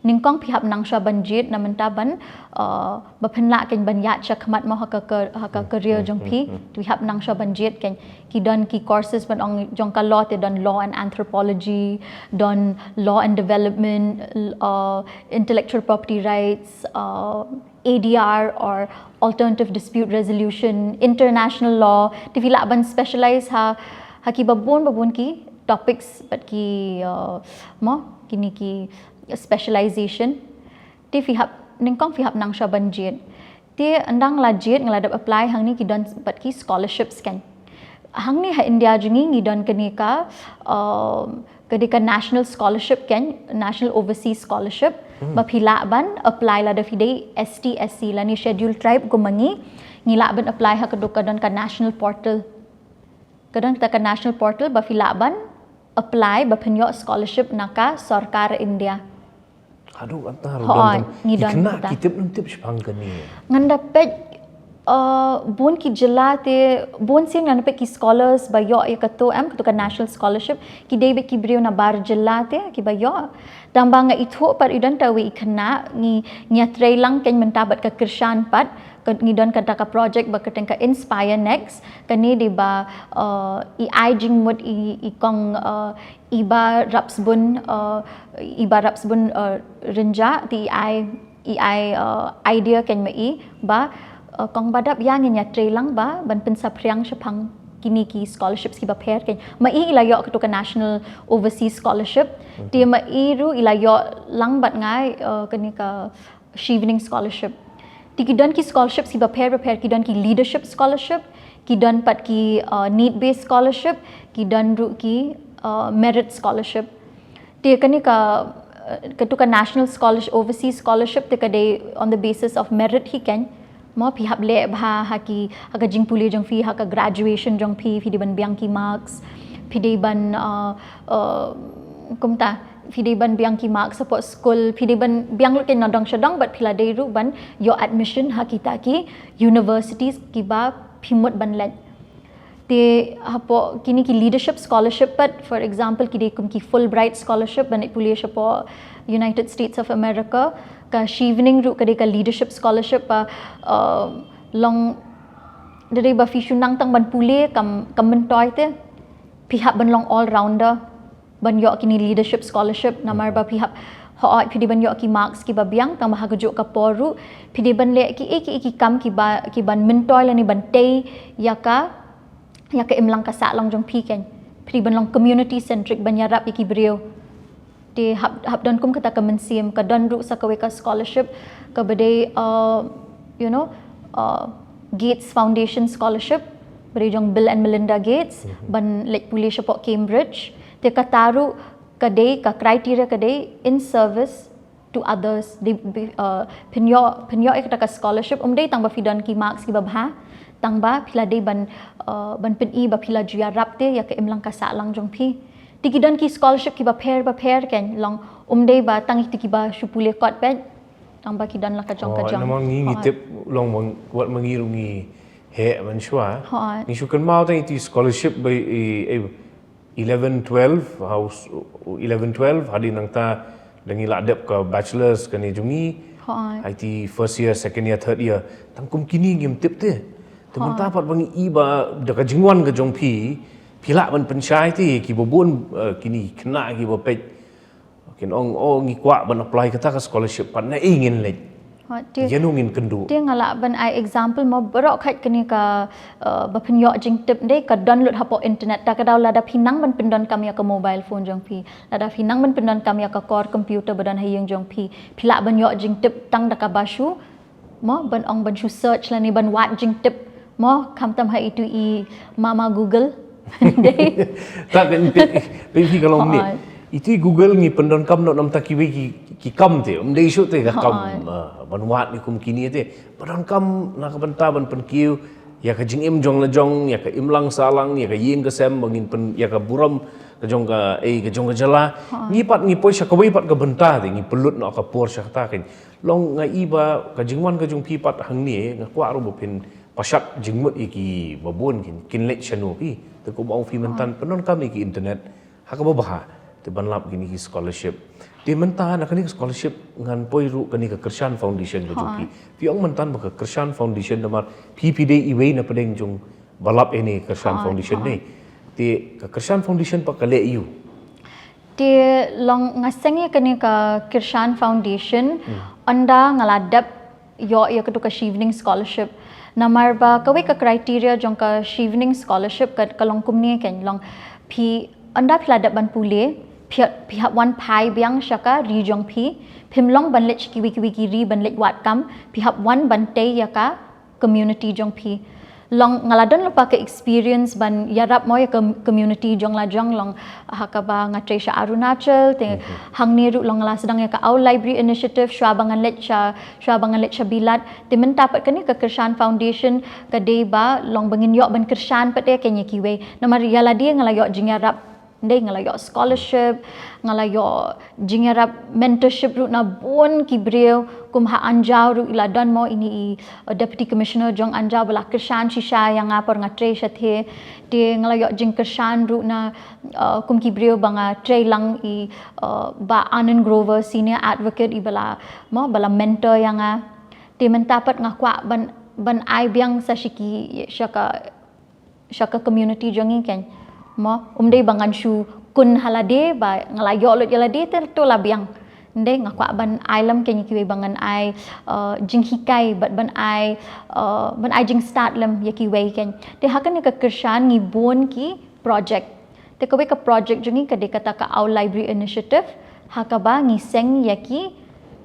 Nyngkong phi hap nang shuwa ban jied na mynta ban uh, ba phin lah kein ban ïaid sha khmat mo ha ka, ka, ha ka career jong phi. Phi hap nang shuwa ban jied kein. Ki don ki courses ban ong jong ka law te don law and anthropology, don law and development, uh, intellectual property rights, uh, A D R or alternative dispute resolution, international law. Te phi lah ban specialize ha, ha ki babun babun ki topics bad ki uh, mo kine ki specialization. Te phi hap nyngkong phi hap nang shuwa ban jied. Te ynda nga la jied nga la dep apply hangne ki don bad ki scholarships kein. Hangne ha India jong ngi ngi don kane ka uh, ka dei ka national scholarship kein, national overseas scholarship. Ba phi lah ban apply lada phi dei S T, S C lane scheduled tribe kum ma ngi. Ngi lah ban apply ha ka dei ka don ka national portal. Ka don kata ka national portal ba phi lah ban apply ba phin ïoh scholarship na ka sorkar India. Haduh kata ruh Hooid, don. Ngi don Kena kata. Ki tip, tip shipang kane. Ngan da peit uh, bun ki jylla te, bun sien ngan peit ki scholars ba ïoh ïa kato em, kato ka national scholarship, ki dei beit ki briew na bar jylla te kiba ïoh. Tang ba nga ithuh pat i don ta wei i khynnah, ngi, ngi ïatrei lang kein mynta bad ka kyrshan pat, ka, ngi don kata ka project ba kyrteng ka Inspire Next, kane dei ba uh, i ai jingmut i, i kong uh, i Bah Rapsbun, uh, i Bah Rapsbun uh, Rynjah, te i ai, i ai uh, idea kein ma i ba uh, kong ba dap ïa ngin ïatrei lang ba ban pynsaphriang shaphang kini ki scholarships kiba pher kein. Ma i i la ïoh kato ka National Overseas Scholarship. Te ma i ruh i la ïoh lang bad nga, eh, kane ka Chevening Scholarship. Te ki don ki scholarships kiba pher bapher, ki don ki leadership scholarship, ki don pat ki, uh, need based scholarship, ki don ruh ki, uh, merit scholarship. Te kane ka, uh, kato ka national scholarship, overseas scholarship te ka dei on the basis of merit hi kein. Mo phi hap leh bha ha ki, ha ka jingpule jong phi, ha ka graduation jong phi, phi dei ban biang ki marks, phi dei ban, uh, uh, kumta, phi dei ban biang ki marks hapoh skul, phi dei ban biang lut kein nadong shadong, bad phi la dei ruh ban ïoh admission ha kita ki universities kiba phi mut ban leit. Te hapoh kini ki leadership scholarship pat, for example, ki dei kum ki Fulbright scholarship ban leit pule shapoh United States of America, ka Chevening ruh ka dei ka leadership scholarship ba, uh, long, da dei ba phi shu nang tang ban pule kam, kam myntoi te, phi hap ban long all rounder ban ïoh kini leadership scholarship, namar ba phi hap, hooid phi dei ban ïoh ki marks kiba biang, tang ba ha kajuh ka por ruh phi dei ban leh kiei kiei ki kam kiba, kiban myntoi lane ban tei ïa ka, ïa ka imlang ka sahlang jong phi kein. Phi dei ban long community centric, ban ïarap ïa ki briew. Te hap, hap don kum kata ka mynsiem. Ka don ruh sa kawei ka scholarship kaba dei, uh, you know, uh, Gates Foundation Scholarship, ba dei jong Bill and Melinda Gates, ban leit pule shapoh Cambridge. Te kata ruh ka dei, ka criteria ka dei in service to others. Dei, uh, pynïoh, pynïoh ïa kata ka scholarship, um dei tang ba phi don ki marks kiba bha, tang ba phi la dei ban, uh, ban pyni ba phi la ju ïarap te ïa ka imlang ka sahlang jong phi. Te ki don ki scholarship kiba pher bapher kein, long, um dei ba tang ïa kito kiba shu pule kot beit, tang ba ki don la ka jong ka jong. Namar ngi, ngi tip long, wat ma ngi ruh ngi heh mynshuwa. Ngi shu kynmaw tang ïa kito scholarship ba i, i, eleven twelve, house, eleven twelve, hadien nangta da ngi la dep ka bachelors kane jong ngi. Ha ïa kito first year, second year, third year, tang kum kini ngim tip te. Te mynta pat ba ngi i ba da ka jingwan ka jong phi, phi lah ban pynshai te kiba bun, eh, kini khynnah kiba peit, kin ong, oh, ngi kwah ban apply kata ka scholarship, pat naei ngin leit? Ïano ngin kynduh? Te nga lah ban ai example mo, baroh khat kane ka, uh, ba pynïoh jingtip dei ka don lut hapoh internet. Ta ka daw lada phi nang ban pyndonkam ïa ka mobile phone jong phi, lada phi nang ban pyndonkam ïa ka core computer ba don ha ïing jong phi, phi lah ban ïoh jingtip tang da kaba shu, mo, ban ong ban shu search lane ban wad jingtip, mo, khamtam ha itu i mama Google. Dei. Ta kan phi, phi ka long ni. Itu i Google ngi pyndonkam noh namar ta kiwei ki, ki kam te, um dei shuh te ka kam, ah, ban wad ïa kum kine te. Pyndonkam na ka bynta ban pynkiew ïa ka jingim jong la jong, ïa ka imlang sahlang, ïa ka ïing ka sem, ba ngin pyn, ïa ka burom ka jong ka, eh, ka jong ka jylla. Ngi pat ngi poi sha kawei pat ka bynta te, ngi pynlut noh ka por sha kata kein. Long, nga i ba ka jingwan ka jong phi pat hangne, nga kwah ruh ba phin pashat jingmut ïa kiba bun kin, kin leit shano phi. Te kumba ong phi mynta pyndonkam ïa ki internet ha kaba bha, te ban lap kine ki scholarship. Te mynta na kane ka scholarship ngan poi ruh kane ka Kyrshan Foundation ka jong phi. Phi ong mynta ba ka Kyrshan Foundation namar phi, phi dei iwei na pdeng jong ba lap ïa kane ka Kyrshan Foundation ne. Te ka Kyrshan Foundation pat ka leh aiu? Te long, nga seng ïa kane ka Kyrshan Foundation ynda nga la dep ïoh ïa kato ka Chevening Scholarship. Namar ba kawei ka criteria jong ka Chevening Scholarship ka, ka long kumne kein, long, phi, ynda phi la dep ban pule, phi, phi hap wan phai biang sha ka ri jong phi. Phim long ban leit sha kiwei kiwei ki ri ban leit wad kam, phi hap wan ban tei ïa ka community jong phi. Long, nga la don lypa ka experience ban ïarap mo ïa ka community jong la jong, long ha kaba nga trei sha Arunachal, te hangne ruh long nga la sdang ïa ka Owl Library Initiative shuwa ba ngan leit sha, shuwa ba ngan leit sha Bilat. Te mynta pat kane ka Kyrshan Foundation ka dei ba long ba ngin ïoh ban kyrshan pat ïa kine kiwei. Namar ïa lade nga la ïoh jingïarap, dei nga la ïoh scholarship, nga la ïoh jingïarap, mentorship ruh na bun ki briew, kum ha Anjaw ruh i la don mo ine i, uh, Deputy Commissioner jong Anjaw ba la kyrshan shisha ïa nga por nga trei shatei. Te nga la ïoh jingkyrshan ruh na, uh, kum ki briew ba nga trei lang i, uh, Bah Anand Grover, Senior Advocate, i ba la, mo, ba la mentor ïa nga. Te mynta pat nga kwah ban, ban ai biang sa sha ki, sha ka sha ka community jong ngi kein. Mo, um dei ba ngan shu kun ha lade, ba nga la ïoh lut ïa lade te to la biang. Nde nga kwah ban ai lem kein ïa kiwei ba ngan ai, uh, jinghikai bad ban ai, uh, ban ai jingstad lem ïa kiwei kein. Te ha kane ka kyrshan ngi bun ki project. Te kawei ka project jong ngi ka dei kata ka Owl Library Initiative, ha kaba ngi seng ïa ki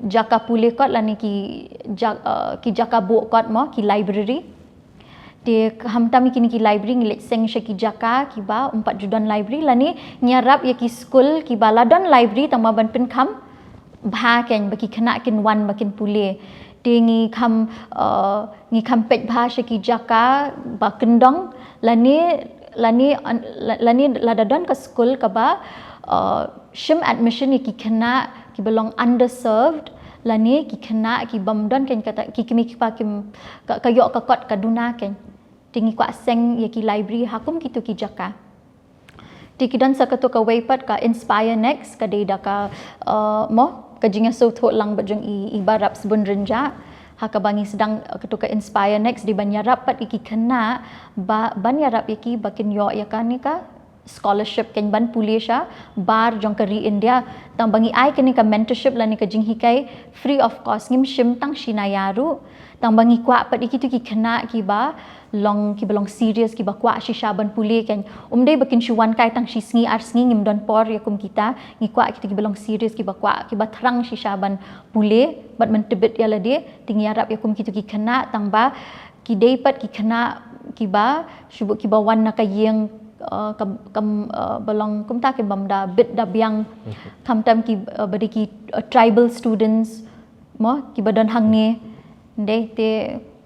jaka pule kot lane ki ja-, uh, ki jaka buh kot mo, ki library. Te khamtam ïa kine ki library ngi leit seng sha ki jaka kiba ym pat ju don library lane ngi ïarap ïa ki skul kiba la don library tang ba ban pynkham bha kein ba ki khynnah kin wan ba kin pule. Te ngi kham, uh, ngi kham peit bha sha ki jaka ba kyndong lane, lane, lane lada don ka skul kaba, uh, shim admission ïa ki khynnah kiba long underserved lane ki khynnah ki bym don kein kata ki kmie ki kpa kim ka, ka ïoh ka kot ka duna kein. Te ngi kwah seng ïa ki library ha kum kito ki jaka. Te ki don sa kato kawei pat ka Inspire Next ka dei da ka, uh, mo ka jingïasngewthuh lang bad jong i, i Bah Rapsbun Rynjah. Ha kaba ngi sdang, uh, kato ka Inspire Next dei ban ïarap pat ïa ki khynnah ba, ban ïarap ïa ki ba kin ïoh ïa kane ka scholarship kein ban pule sha bar jong ka ri India. Tang ba ngi ai kane ka mentorship lane ka jinghikai free of cost, ngim shim tang shi naya ruh. Tang ba ngi kwah pat ïa kito ki khynnah kiba long, kiba long serious, kiba kwah shisha ban pule kein. Ym dei ba kin shu wan kai tang shi sngi ar sngi, ngim don por ïa kum kita. Ngi kwah kito kiba long serious, kiba kwah, kiba thrang shisha ban pule bad ban tbit ïa lade. Te ngi ïarap ïa kum kito ki khynnah tang ba ki dei pat ki khynnah kiba shu buh kiba wan na ka ïing, uh, ka, ka, uh, ba long kumta ki bym da bit da biang. Khamtam ki, uh, ba dei ki, uh, tribal students mo kiba don hangne. Nde te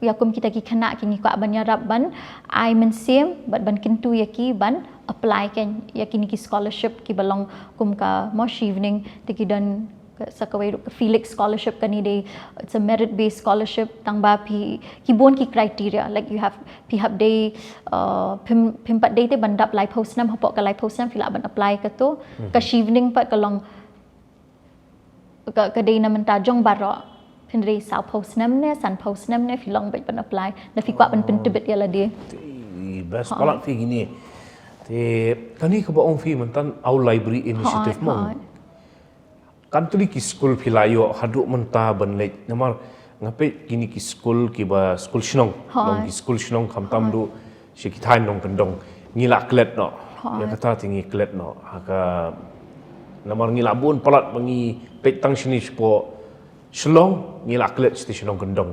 ïa kum kita ki khynnah ki ngi kwah ban ïarap ban ai mynsiem bad ban kyntu ïa ki ban apply kein ïa kine ki scholarship kiba long kum ka mo Shivning. Te ki don ka, sa kawei ruh ka Felix scholarship, kane dei it's a merit based scholarship tang ba phi, ki bun ki criteria, like you have, phi hap dei, uh, phim, phim pat dei te ban dap laiphew snem, hapoh ka laiphew snem phi lah ban apply kato. Ka Shivning pat ka long ka, ka dei na mynta jong baroh. Phin dei sawphew snem ne, sanphew snem ne, phi long beit ban apply. Da phi kwah ban pyntbit ïa lade. Te best palat phi kine. Te kane kaba ong phi mynta Owl Library Initiative mo. Kan tylli ki skul phi la ïoh haduh mynta ban leit, namar nga peit kine ki skul kiba skul shnong. Long ki skul shnong khamtam duh sha ki thaiñ nongkyndong. Ngi la klet noh ïa kata, te ngi klet noh ha ka, namar ngi la bun palat ba ngi peit tang shane shapoh Shillong, ngi la klet shatei sha nongkyndong.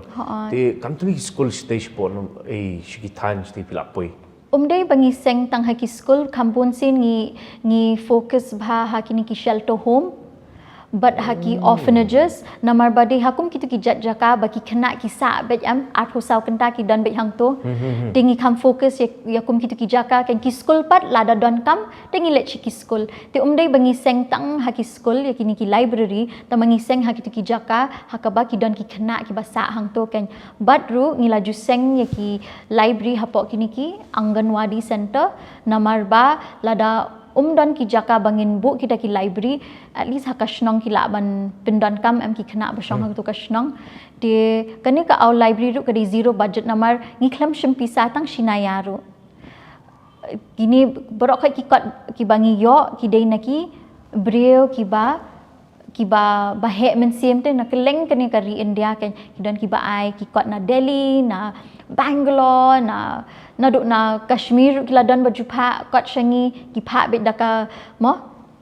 Te kan tylli ki skul shatei shapoh, ei, sha ki thaiñ shatei phi la poi? Ym dei ba ngi seng tang ha ki skul, kham bun sien ngi, ngi focus bha ha kine ki shelter home bad ha ki orphanages, namar ba dei ha kum kito ki jait jaka ba ki khynnah ki sah beit, em, arphew saw kynta ki don beit hangto. Te ngi kham focus ïa, ïa kum kito ki jaka, kein ki skul pat lada donkam te ngi leit sha ki skul. Te ym dei ba ngi seng tang ha ki skul ïa kine ki library, tang ba ngi seng ha kito ki jaka ha kaba ki don ki khynnah kiba sah hangto, kein. Bad ruh ngi la ju seng ïa ki library hapoh kine ki Anganwadi center, namar ba lada ym don ki jaka ba ngin buh kita ki library, at least ha ka shnong ki lah ban pyndonkam, em, ki khynnah ba shong hangto ka shnong. Te kane ka Owl Library ruh ka dei zero budget namar ngi khlem shim pisa tang shi naya ruh. Kine baroh khoit ki kot kiba ngi ïoh ki dei na ki briew kiba, kiba, ba heh mynsiem te na kylleng kane ka ri India, kein. Ki don kiba ai ki kot na Delhi, na Bangalore, na, naduh na Kashmir ki la don ba ju phah kot sha ngi, ki phah beit da ka mo,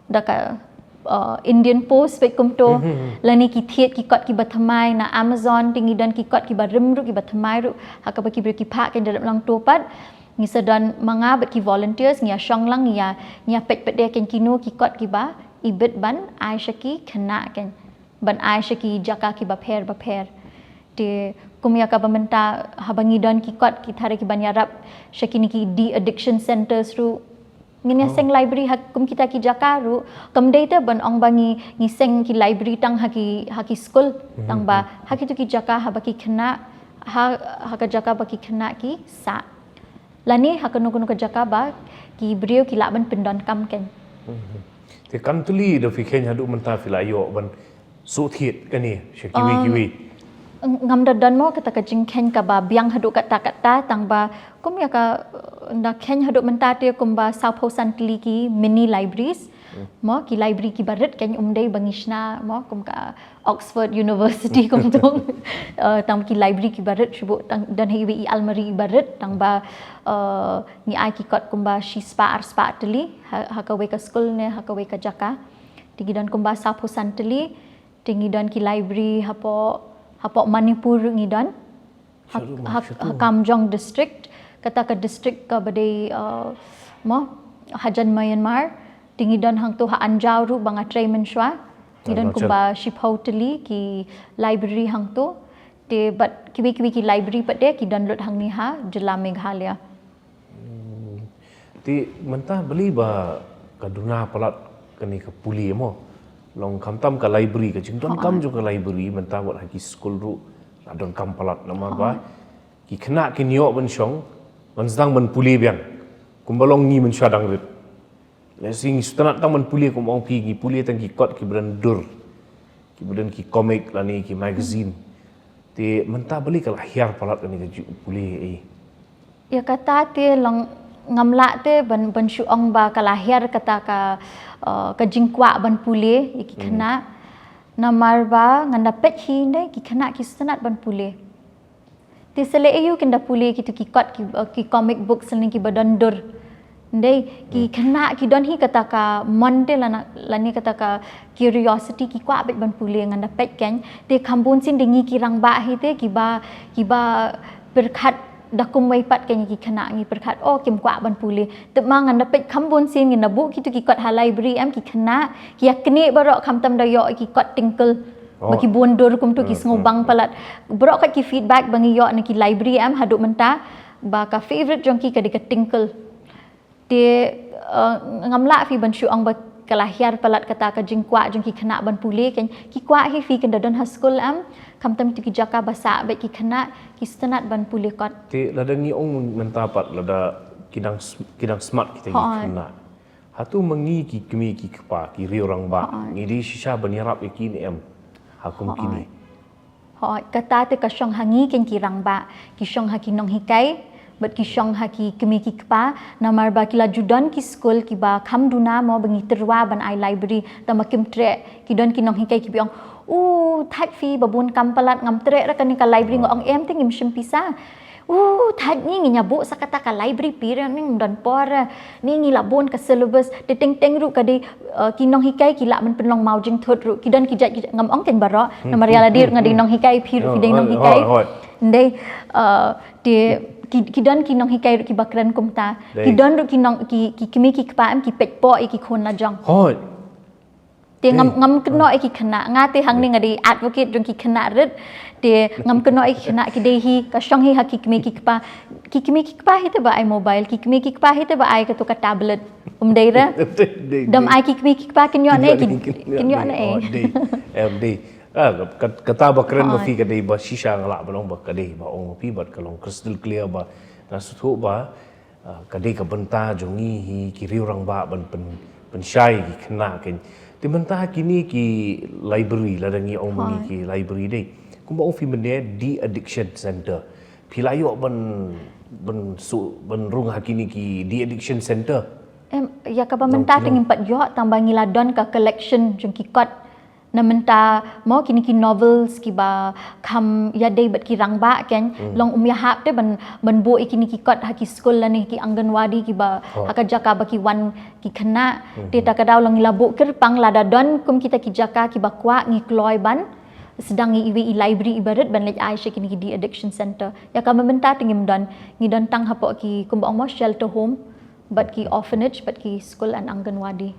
da ka, uh, Indian Post beit kumto. Lane ki thied ki kot kiba thymmai na Amazon, te ngi don ki kot kiba rim ruh, kiba thymmai ruh ha kaba ki briew ki phah, kein, da dep lang to pat. Ngi sa don ma nga bad ki volunteers, ngi ïa shong lang, ngi ïa, ngi ïa peit pat de, kein, kino ki kot kiba i bit ban ai sha ki khynnah, kein, ban ai sha ki jaka kiba pher bapher. Te kum ïa kaba mynta haba ngi don ki kot, ki tharai ki ban ïarap sha kine ki de-addiction centers ruh. Ngin ïa seng library ha kum kita ki jaka ruh. Kam dei te ban ong ba ngi, ngi seng ki library tang ha ki, ha ki skul, tang ba ha kito ki jaka haba ki khynnah, ha, ha ka jaka ba ki khynnah ki sah. Lane ha kano kano ka jaka ba ki briew ki lah ban pyndonkam, kein. Te kan tylli da phi kheiñ haduh mynta phi la ïoh ban shu thied kane sha kiwei kiwei? Ngam da don mo kata ka jingkheiñ kaba biang haduh katta katta, tang ba kum ïa ka, uh, da kheiñ haduh mynta te kumba sawphew san tylli ki mini libraries. Mo ki library kiba rit, kheiñ um dei ba ngi shna mo kum ka Oxford University kumto. Uh, tang ki library kiba rit shu buh tang, don ha iwei i almari iba rit, tang ba, uh, ngi ai ki kot kumba shispah arspah tylli ha, ha kawei ka skul ne ha kawei ka jaka. Te ngi don kumba sawphew san tylli. Te ngi don ki library hapoh, hapoh Manipur ruh ngi don. Ha, ha, ha Kamjong district, kata ka district kaba dei, uh, mo, hajan Myanmar. Te ngi don hangto ha Anjaw ruh ba nga trei mynshuwa. Ngi don kumba shiphew tylli ki library hangto. Te bad kiwei kiwei ki library pat de ki don lut hangne ha jylla Meghalaya. Hmm. Te mynta balei ba ka duna palat kane ka pule mo? Long khamtam ka library, ka jingdonkam jong ka library mynta wat ha ki skul ruh la donkam palat, namar ba ki khynnah kin ïoh ban shong, ban sdang ban pule biang. Kumba long ngi mynshuwa dang rit. Lehse ngi sngewtynnat tang ban pule, kum ong phi, ngi pule tang ki kot kiba don dur, kiba don ki comic lane ki magazine. Te mynta balei ka la hiar palat kane ka jingpule ei? Ïa kata te long ngam lah te ban, ban shu ong ba ka la hiar kata ka, uh, ka jingkwah ban pule ïa ki khynnah. Namar ba ngan da peit hi ndei ki khynnah ki sngewtynnat ban pule. Te sa leh aïu kin da pule kito ki kot ki, uh, ki comic books lane kiba don dur. Ndei ki khynnah ki don hi kata ka mon te lane, lane kata ka curiosity, ki kwah beit ban pule. Ngan da peit kein. Te kham bun sien de ngi ki rangbah hi te kiba, kiba pyrkhat da kumwei pat kein, ki khynnah ngi pyrkhat, oh, kim kwah ban pule. Te ma ngan da peit kham bun sien ngin da buh kito ki kot ha library, em, ki khynnah ki ïa knieh baroh, khamtam da ïoh ki kot tyngkul. Ba ki bun dur kumto, ki sngewbang palat. Baroh kot ki feedback ba ngi ïoh na ki library, em, haduh mynta ba ka favourite jong ki ka dei ka tyngkul. Te, uh, ngam lah phi ban shu ong ba ka la hiar palat kata ka jingkwah jong ki khynnah ban pule kein. Ki kwah hi phi, kin da don ha skul, em, khamtam kito ki jaka ba sah beit, ki khynnah ki sngewtynnat ban pule kot. Te lada ngi ong mynta pat, lada ki dang s-, ki dang smat kita ki khynnah. Hato ma ngi ki kmie ki kpa, ki riew rangbah, ngi dei shisha ban ïarap ïa ki ne em ha kum kine? Hooid, kata te ka shong ha ngi kein ki rangbah, ki shong ha ki nonghikai bad ki shong ha ki kmie ki kpa. Namar ba ki la ju don ki skul kiba kham duna mo ba ngi tyrwa ban ai library, tang ba kim treh. Ki don ki nonghikai kiba ong, u thait phi, ba bun kam palat, ngam treh re kane ka library. Nga ong, em, te ngim shim pisa. U thait, ngi, ngin ïa buh sa kata ka library, phi re, ngim don por re. Ngi, ngi la bun ka syllabus. Te teng teng ruh ka dei, uh, ki nonghikai ki lah ban pynlong maw jingthut ruh. Ki don ki jait ki jait, ngam ong kein baroh. Namar ïa lade ruh nga dei nonghikai, phi ruh phi dei nonghikai. Ndei, uh, te ki, ki don ki nonghikai ruh kiba kren kumta. Ki don ruh ki nong, ki, ki kmie ki kpa, em, ki peit pok ïa ki khun la jong. Te ngam, ngam kynnoh ïa ki khynnah. Nga te hangne nga dei advocate jong ki khynnah rit. Te ngam kynnoh ïa ki khynnah, ki dei hi, ka shong hi ha ki kmie ki kpa. Ki kmie ki kpa hi te ba ai mobile, ki kmie ki kpa hi te ba ai kato ka tablet. Um dei re? Dam ai ki kmie ki kpa kin ïoh ne, kin ïoh ne. Em dei. Ah, kata ba kren ma phi ka dei ba shisha, nga lah ban ong ba ka dei ba ong ma phi bad ka long crystal clear ba nga sngewthuh ba Ah, ka dei ka bynta jong ngi hi ki riew rangbah ban pyn, pynshai ki khynnah kein. Te mynta kine ki library, lada ngi ong ma ngi ki library dei, kumba ong phi mynne, de-addiction center. Phi la ïoh ban, ban su, ban rung ha kine ki de-addiction center? Em, ïa kaba mynta te ngim pat ïoh, tang ba ngi la don ka collection jong ki kot. Na mynta mo kine ki novels kiba kham ïadei bad ki rangbah kein, long um ïahap te ban, ban buh ïa kine ki kot ha ki skul lane ki Anganwadi kiba ha ka jaka ba ki wan ki khynnah. Te ta ka daw long ngi la buh kyrpang, lada don kum kita ki jaka kiba kwah, ngi kloi ban sdang ïa iwei i library iba rit ban leit ai sha kine ki de-addiction center. Ïa kaba mynta te ngim don, ngi don tang hapoh ki kumba ong mo shelter home bad ki orphanage bad ki skul and Anganwadi.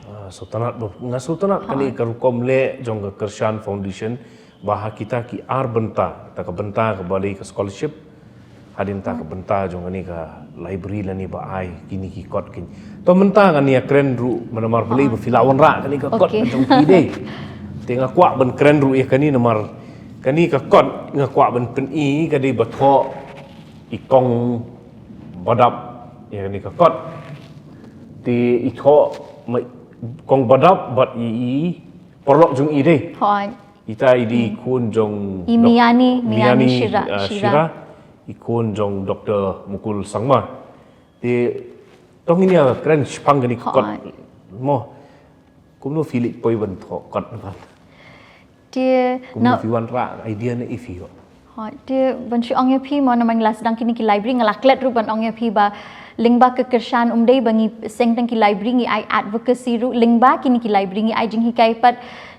Ah, sngewtynnat ba, nga sngewtynnat kane ka rukom leh jong ka Kyrshan Foundation, ba ha kita ki ar bynta, ta ka bynta kaba dei ka scholarship, hadien ta ka bynta jong kane ka library lane ba ai kine ki kot kein. To mynta ngan ïa kren ruh, namar balei ba phi la wanrah kane ka kot jong phi dei. Te nga kwah ban kren ruh ïa kane namar kane ka kot nga kwah ban pyni ka dei ba thoh i kong Badap ïa kane ka kot. Te i thoh ma i kong Badap bad i, i paralok jong i dei. Hooid. Ita i dei i khun jong I Miani, Miani Shira, ah, Shira. I khun jong Doctor Mukul Sangma. Te tang ngin ïa kren shaphang kane ka kot. Hooid. Mo. Kumno phi leit poi ban thoh kot na ban. Te Kumno phi wanrah idea na i phi ho. Hooid, te ban shu ong ïa phi mo, namar nga la sdang kine ki library, nga la klet ruh ban ong ïa phi ba lyngba ka kyrshan, ym dei ba ngi seng tang ki library, ngi ai advocacy ruh, lyngba kine ki library ngi ai jinghikai pat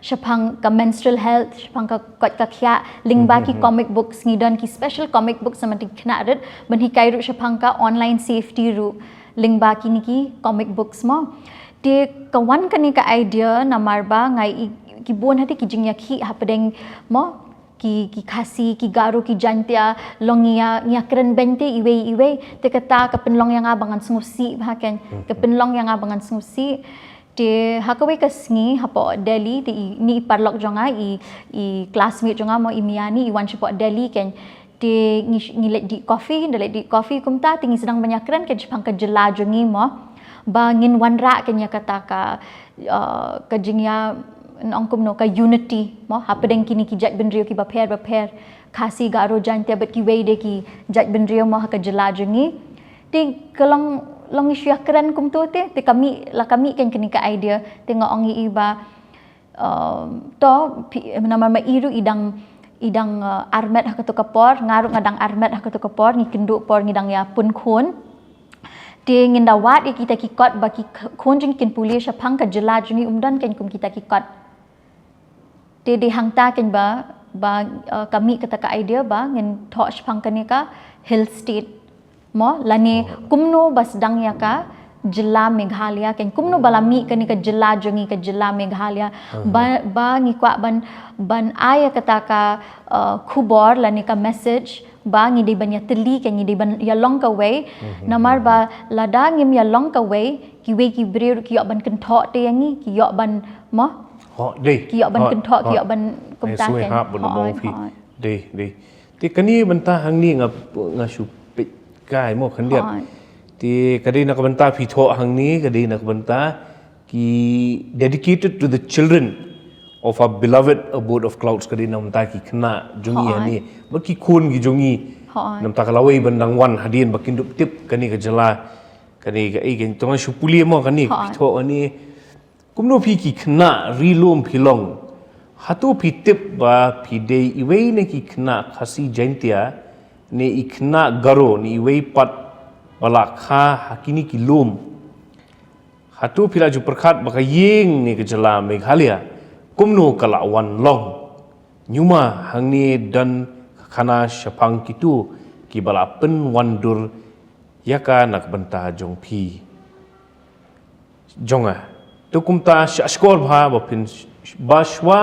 shaphang ka menstrual health, shaphang ka koit ka khiah, lyngba ki comic books, ngi don ki special comic books namar ki khynnah rit, ban hikai ruh shaphang ka online safety ruh, lyngba kine ki comic books mo. Te ka wan kane ka idea namar ba nga i, ki bun hate ki jingïakhih hapdeng mo, ki, ki Khasi, ki Garo, ki Jaintia, long ngi ïa, ngi ïa kren beiñ te iwei iwei, te kata ka pynlong ïa nga ba ngan sngewsih bha keiñ, ka pynlong ïa nga ba ngan sngewsih. Te ha kawei ka sngi hapoh Delhi, te i, ine i paralok jong nga, i, i classmate jong nga mo, i Miani, i wan shapoh Delhi keiñ. Te ngi, ngi leit dih coffee, da leit dih coffee kumta, te ngi sdang ban ïa kren keiñ shaphang ka jylla jong ngi mo. Ba ngin wanrah keiñ ïa kata ka, uh, ka jingïa, ngan ong kumno, ka unity mo, hapdeng kine ki jaitbynriew kiba pher ba pher. Khasi, Garo, Jaintia bad kiwei de ki jaitbynriew mo ha ka jylla jong ngi. Te ka long, long ngi shu ïa kren kumto te, te ka mih, la ka mih keiñ kane ka idea, te nga ong ïa i ba, um, to, phi, namar ma i ruh i dang, i dang, uh, armet ha kato ka por, nga ruh nga dang armet ha kato ka por, ngi kynduh por ngi dang ïa pun khun. Te ngin da wad ïa kita ki kot ba ki k-, khun jong ngi kin pule shaphang ka jylla jong ngi, ym don keiñ kum kita ki kot. Te dei hangta keiñ ba, ba, uh, ka mih kata ka idea ba ngin thoh shaphang kane ka hill state mo, lane kumno ba sdang ïa ka jylla Meghalaya keiñ, kumno ba la mih kane ka jylla jong ngi, ka jylla Meghalaya. Ba, ba ngi kwah ban, ban ai ïa kata ka, uh, khubor lane ka message ba ngi dei ban ïatylli keiñ, ngi dei ban ïalong kawei. Namar ba lada ngim ïalong kawei, kiwei ki briew ki ïoh ban kynthoh te ïa ngi, ki ïoh ban mo, Ho, dei. Ki ïoh ban kynthoh, ki ïoh ban kumta keiñ. Hooid. Dei, dei. Te kane mynta hangne nga, nga shu peit kai mo khyndiat. Hooid. Te ka dei na ka bynta phi thoh hangne, ka dei na ka bynta ki dedicated to the children of our beloved abode of clouds, ka dei na ka bynta ki khynnah jong ngi hangne. Ba ki khun ki jong ngi. Hooid. Na ka bynta ka lawei ban dang wan hadien ba kin dup tip kane ka jylla. Kane ka, eh, kane, to nga shu pule mo kane, phi thoh hangne. Kumno phi ki khynnah ri lum phi long? Hato phi tip ba phi dei iwei na ki khynnah Khasi Jaintia, ne i khynnah Garo, ne iwei pat ba la kha ha kine ki lum? Hato phi la ju pyrkhat ba ka ïing ne ka jylla Meghalaya kumno ka la wan long? Ñiuma hangne don ka khana shaphang kito kiba la pynwandur ïa ka na ka bynta jong phi. Jong nga. Te kumta shah shkor bha ba phin, ba shwa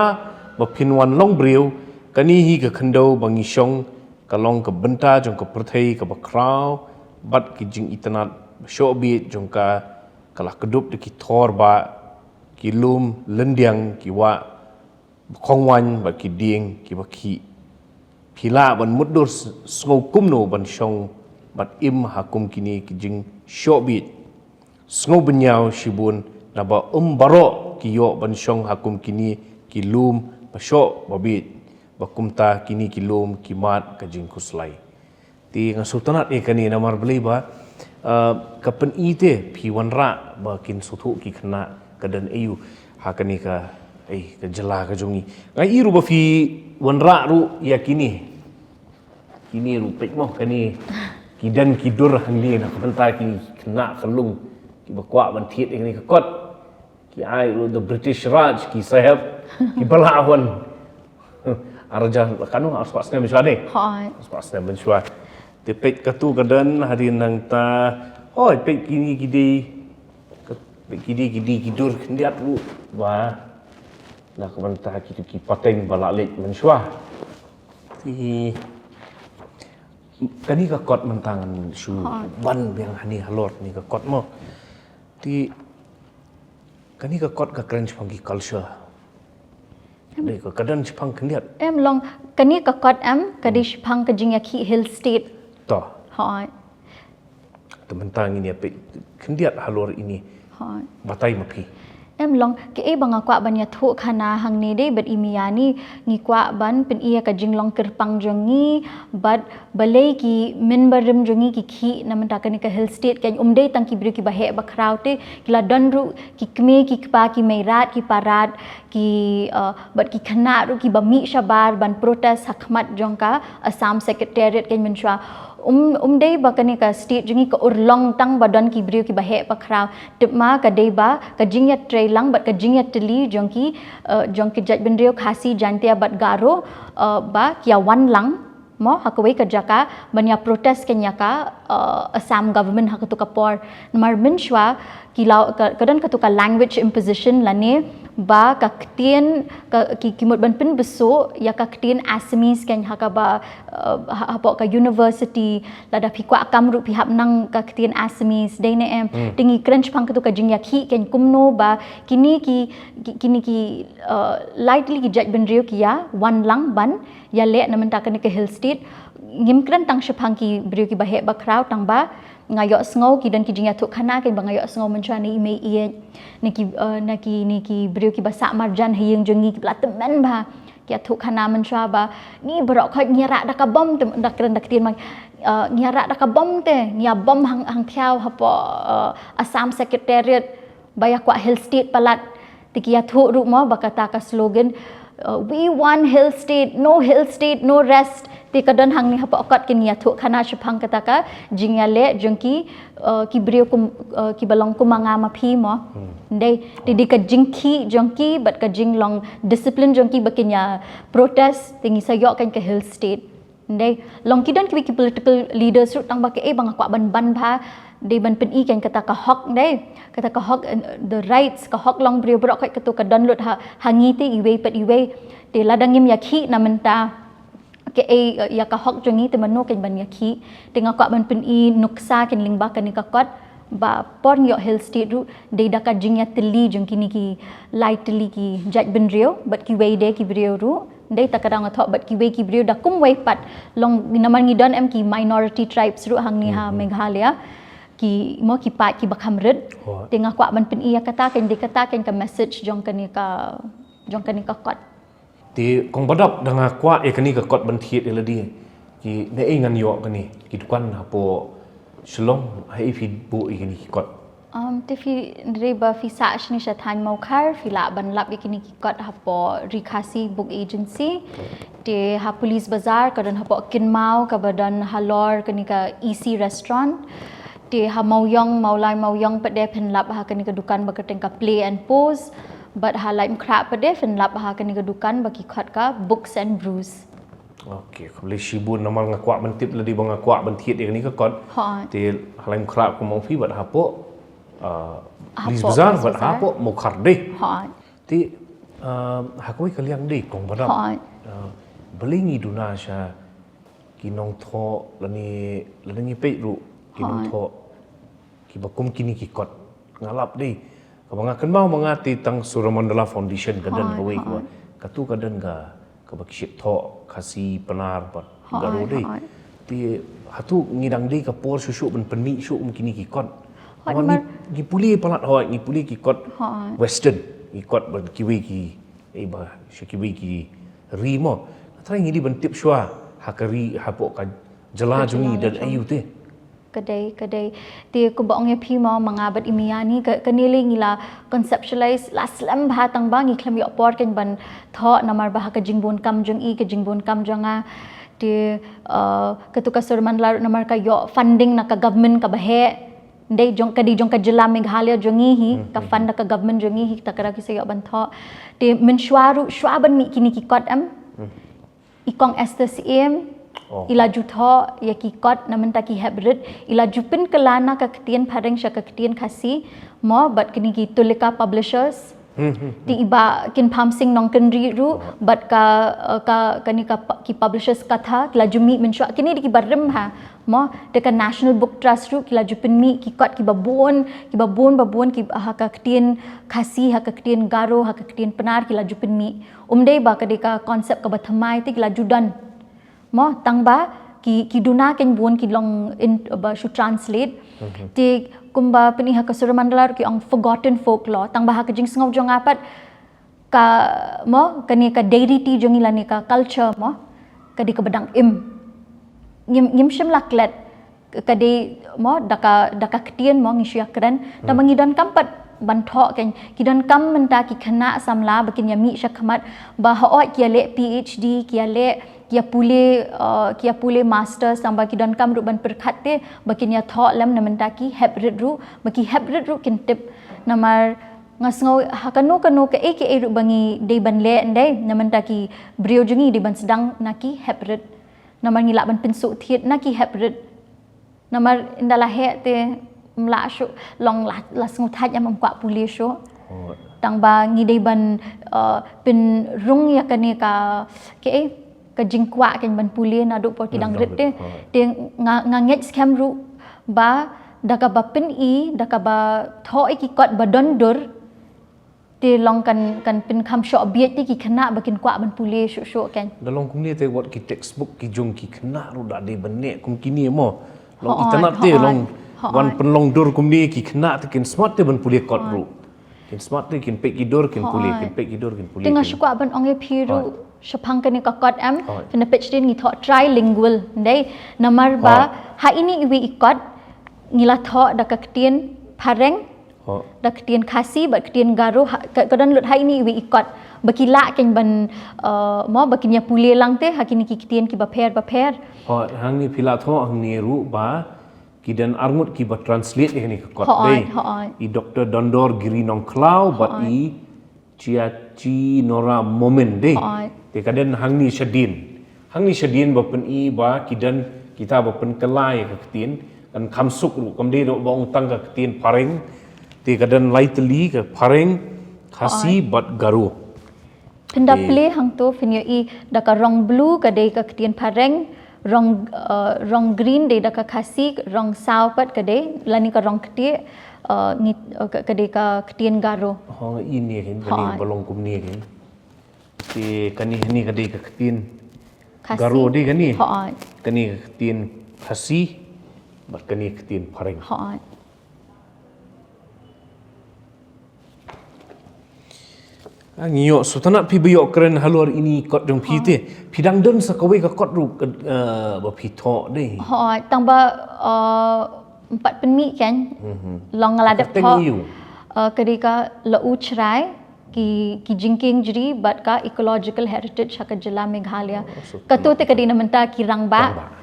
ba phin wan long briew, kane hi ka khyndew ba ngi shong ka long ka bynta jong ka pyrthei kaba khraw bad ki jingitynnad ba shoh bieit jong ka, ka la kdup da ki thor ba ki lum lyndiang, ki wah ba khongwaiñ bad ki dieng kiba khih. Phi lah ban mutdur s-, sngew kumno ban shong bad im ha kum kine ki jingshoh bieit. Sngew bynñiaw shibun naba ym baroh ki ïoh ban shong ha kum kine ki lum ba shoh ba bieit, ba kumta kine ki lum ki mad ka jingkhuslai. Te nga sngewtynnat ïa kane namar balei ba, ah, ka pyni te phi wanrah ba kin sngewthuh ki khynnah ka don aïu ha kane ka, eh, ka jylla ka jong ngi. Nga i ruh ba phi wanrah ruh ïa kine. Kine ruh peit mo kane ki don ki dur hangne na ka bynta ki khynnah ka lum kiba kwah ban thied ïa kane ka kot. Ki ai ruh the British Raj, ki sahep, kiba la wan. Ar hajar, kano, ar spah snem mynshuwa ne? Hooid. Ar spah snem mynshuwa. Te peit katu ka don hadien nangta. Hooid, peit kine ki dei, peit ki dei ki dei ki dur khyndiat ruh. Ba na ka bynta kitu ki pateng ba la leit mynshuwa. Te kane ka kot mynta ngan shu wan biang hangne halor kane ka kot mo. Te kane ka kot ka kren shaphang ki culture. Dei ka, ka don shaphang khyndiat. Em long, kane ka kot em ka dei shaphang ka jingïakhih Hill State. To. Hooid. Te mynta ngin ïa peit khyndiat halor ine. Hooid. Batai ma phi. Em long, kaei ba nga kwah ban ïathuh khana hangne dei bad i Miani, ngi kwah ban pyni ïa ka jinglong kyrpang jong ngi bad balei ki mynbarim jong ngi ki khih na mynta kane ka Hill State, kan ym dei tang ki briew kiba heh ba khraw te, ki la don ruh ki kmie ki kpa, ki meirat ki parat, ki, uh, bad ki khynnah ruh kiba mih shabar ban protest ha khmat jong ka Assam Secretariat kan mynshuwa. Um, um dei ba kane ka state jong ngi ka urlong tang ba don ki briew kiba heh ba khraw. Tip ma ka dei ba ka jingïatreilang bad ka jingïatylli jong ki, uh, jong ki jaitbynriew Khasi, Jaintia bad Garo, uh, ba ki ïa wan lang mo ha kawei ka jaka ban ïa protest kan ïa ka, uh, Assam government ha katu ka por. Namar mynshuwa ki la ka, ka don katu ka language imposition lane ba ka ktien ka, ki, ki mut ban pynbsuk ïa ka ktien Assamese kan ha kaba, uh, ha, hapoh ka university, lada phi kwah kam ruh phi hap nang ka ktien Assamese, dei ne em. Hmm. Te ngi kren shaphang katu ka jingïakhih kan kumno ba kine ki, ki, kine ki, uh, lai tylli ki jaitbynriew ki ïa wan lang ban ïaleh na mynta kane ka Hill State. Ngim kren tang shaphang ki briew kiba heh ba khraw tang ba nga ïohsngew ki don ki jingïathuh khana kan ba nga ïohsngew mynshuwa na i mei ïeit, na ki, uh, na ki, na ki briew kiba sah marjan ha ïing jong ngi kiba la tymmen bha, ki ïathuh khana mynshuwa ba ni baroh khoit ngi ïa rah da ka bom te, da kren da ktien ma, uh, ngi ïa rah da ka bom te, ngi ïa bom hang, hangthiaw hapoh, uh, Assam Secretariat, ba ïa kwah Hill State palat. Te ki ïathuh ruh mo ba kata ka slogan, uh, "We want Hill State, no Hill State, no rest." Te ka don hangne hapoh kot, kin ïathuh khana shaphang kata ka jingïaleh jong ki, uh, ki briew kum, uh, kiba long kum ma nga ma phi mo. Hmm. Dei, te dei ka jingkhih jong ki bad ka jinglong discipline jong ki ba kin ïa protest, te ngi sa ïoh kan ka Hill State. Dei, long ki don kiwei ki political leaders ruh tang ba kaei ba nga kwah ban ban bha, dei ban pyni kan kata ka hok, dei, kata ka hok, uh, the rights, ka hok long briew baroh khoit katu ka don lut ha, ha ngi te iwei pat iwei. Te lada ngim ïakhih na mynta kaei, uh, ïa ka hok jong ngi te mano kan ban ïakhih. Te nga kwah ban pyni nuksa kan lyngba kane ka kot ba por ngi ïoh Hill State ruh dei da ka jingïatylli jong kine ki lai tylli ki jaitbynriew bad kiwei de ki briew ruh. Dei ta ka daw nga thoh bad kiwei ki briew da kumwei pat long namar ngi don em ki minority tribes ruh hangne ha, mhm, Meghalaya. Ki mo ki paid kiba kham rit. Hooid. Te nga kwah ban pyni ïa kata kan dei kata kan ka message jong kane ka, jong kane ka kot. Te kong Badap da nga kwah ïa kane ka kot ban thied ïa lade. Ki ne ei ngan ïoh kane ki dukan hapoh Shillong, ha ei phi buh ïa kine ki kot? Um, te phi, hynrei ba phi sah shane sha thaiñ Mawkhar, phi lah ban lap ïa kine ki kot hapoh Ri Khasi Book Agency. Te ha Police Bazar ka don hapoh Kynmaw kaba don halor kane ka E C Restaurant. Te ha Mawiong, Mawlai Mawiong pat de phin lap ha kane ka dukan ba kyrteng ka Play and Pose. Bad ha Laitumkhrah pat de phin lap ha kane ka dukan ba ki khot ka Books and Brews. Ok, khublei shibun, namar nga kwah ban tip lade ba nga kwah ban thied ïa kane ka kot. Hooid. Te ha Laitumkhrah kumba ong phi bad hapoh, uh, Police Bazar bad hapoh Mawkhar dei. Hooid. Te, uh, ha kawei ka liang dei kong Badap. Hooid. Uh, balei ngi duna sha ki nongthoh lane, lane ngi peit ruh ki nongthoh kiba kum kine ki kot. Nga lap dei kaba nga kynmaw ma nga te tang Suramandala Foundation ka don kawei kaba, katu ka don ka, kaba ki shait thoh Khasi, Pnar bad Garo dei. Te hatu ngi dang dei ka por shuh shuh ban pynmih shuh kum kine ki kot. Hooid, ngi pule palat, hooid, ngi pule ki kot Western, ki kot ban kiwei ki, eh, ba sha kiwei ki ri mo. Nga trai ngi dei ban tip shuwa ha ka ri, hapoh ka jylla jong ngi don aïu te. Ka dei, ka dei. Te kumba ong ïa phi mo, ma nga bad i Miani, ka, kane lei ngi la conceptualize la slem bha tang ba ngi khlem ïoh por kan ban thoh namar ba ha ka jingbun kam jong i, ka jingbun kam jong nga. Te, uh, katu ka Suramandala ruh namar ka ïoh funding na ka government kaba heh. Dei jong ka, dei jong ka jylla Meghalaya jong ngi hi, ka fund da ka government jong ngi hi, ta ka daw ki sa ïoh ban thoh. Te mynshuwa ruh, shuwa ban mih kine ki kot em. I Kong Esther Syiem, i la ju thoh ïa ki kot na mynta ki hep rit, i la ju pynkylla na ka ktien phareng sha ka ktien Khasi, mo, bad kine ki Tulika Publishers. Te i Bah Kinpham Singh Nongkynrih ruh bad ka, eh, ka, kane ka pu-, ki publishers Katha, ki la ju mih mynshuwa, kine dei kiba rim ha, mo, te ka National Book Trust ruh ki la ju pynmih ki kot kiba bun, kiba bun ba bun ki ha ka ktien Khasi, ha ka ktien Garo, ha ka ktien Pnar ki la ju pynmih. Um dei ba ka dei ka concept kaba thymmai te ki la ju don. Mo, tang ba ki, ki duna kein bun ki long in ba shu translate. Te kumba pyni ha ka Surya Mandala ruh ki ong forgotten folklore. Tang ba ha ka jingsngew jong nga pat ka mo kane ka dei riti jong ngi lane ka culture mo ka dei kaba dang im. Ngim, ngim shym la klet ka dei mo da ka, da ka ktien mo ngi shu ïakren. Tang ba ngi donkam pat ban thoh kein, ki donkam mynta ki khynnah samla ba kin ïa mih sha khmat ba hooid ki ïa leh PhD, ki ïa leh, ki ïa pule, uh, ki ïa pule masters, tang ba ki donkam ruh ban pyrkhat te ba kin ïa thoh lem na mynta ki hep rit ruh, ba ki hep rit ruh kin tip. Namar nga sngew ha kano kano kaei kaei ruh ba ngi dei ban leh ndei, na mynta ki briew jong ngi dei ban sdang na ki hep rit. Namar ngi lah ban pynsuh thied na ki hep rit. Namar ynda la heh te ym lah shuh, long la, la sngewthait ïa, ym kwah pule shuh. Tang ba ngi dei ban, uh, pynrung ïa kane ka, kaei, ka jingkwah kein ban pule naduh por ki dang rit te. Te nga, nga ngeit skhem ruh ba da kaba pyni, da kaba thoh ïa ki kot ba don dur, te long kan, kan pynkham shoh bieit te ki khynnah ba kin kwah ban pule shuh shuh kein. Da long kumne te wat ki textbook ki jong ki khynnah ruh da dei ban neh kum kine mo. Long itynnad te long wan pynlong dur kumne ki khynnah te kin smat te ban pule kot ruh. Kin smat te kin peit ki dur kin pule, kin peit ki dur kin pule. Te nga shu kwah ban ong ïa phi ruh shaphang kane ka kot em, pynda peit sdien ngi thoh trilingual, ndei. Namar ba ha ine iwei i kot ngi la thoh da ka ktien Phareng, da ktien Khasi bad ktien Garo, ha, ka, ka don lut ha ine iwei i kot ba ki lah kein ban, uh, mo ba kin ïa pule lang te ha kine ki ktien kiba pher ba pher. Hooid, hangne phi la thoh hangne ruh ba ki don arngut kiba translate ïa kane ka kot dei. I Doctor Dondor Giri Nongkhlaw bad i Chiachi Nora Momin dei. Te ka don hangne shadien. Hangne shadien ba pyni ba ki don kita ba pynkylla ïa ka ktien, kan kham suk ruh, kam dei ruh ba ong tang ka ktien Phareng. Te ka don lai tylli ka Phareng, Khasi bad Garo. Pynda plie hangto phin ïohi da ka rong blue ka dei ka ktien Phareng, rong, uh, rong green dei da ka Khasi, rong saw pat ka dei, lane ka rong ktieh, uh, ngi, uh, ka, ka dei ka ktien Garo. Hooid, ine kein, kane ba long kumne kein. Te kane, kane ka dei ka ktien Garo dei kane. Hooid. Kane ka ktien Khasi bad kane ka ktien Phareng. Hooid. Ah, ngi ïoh sngewtynnat phi ba ïoh kren halor ine i kot jong phi te. Phi dang don sa kawei ka kot ruh ka, eh, ba phi thoh dei. Hooid, tang ba, eh, ym pat pynmih kein. Long nga la dep thoh. Eh, ka dei ka La U Chrai, ki, ki jingkieng jri bad ka ecological heritage ha ka jylla Meghalaya. Kato te ka dei na bynta ki rangbah.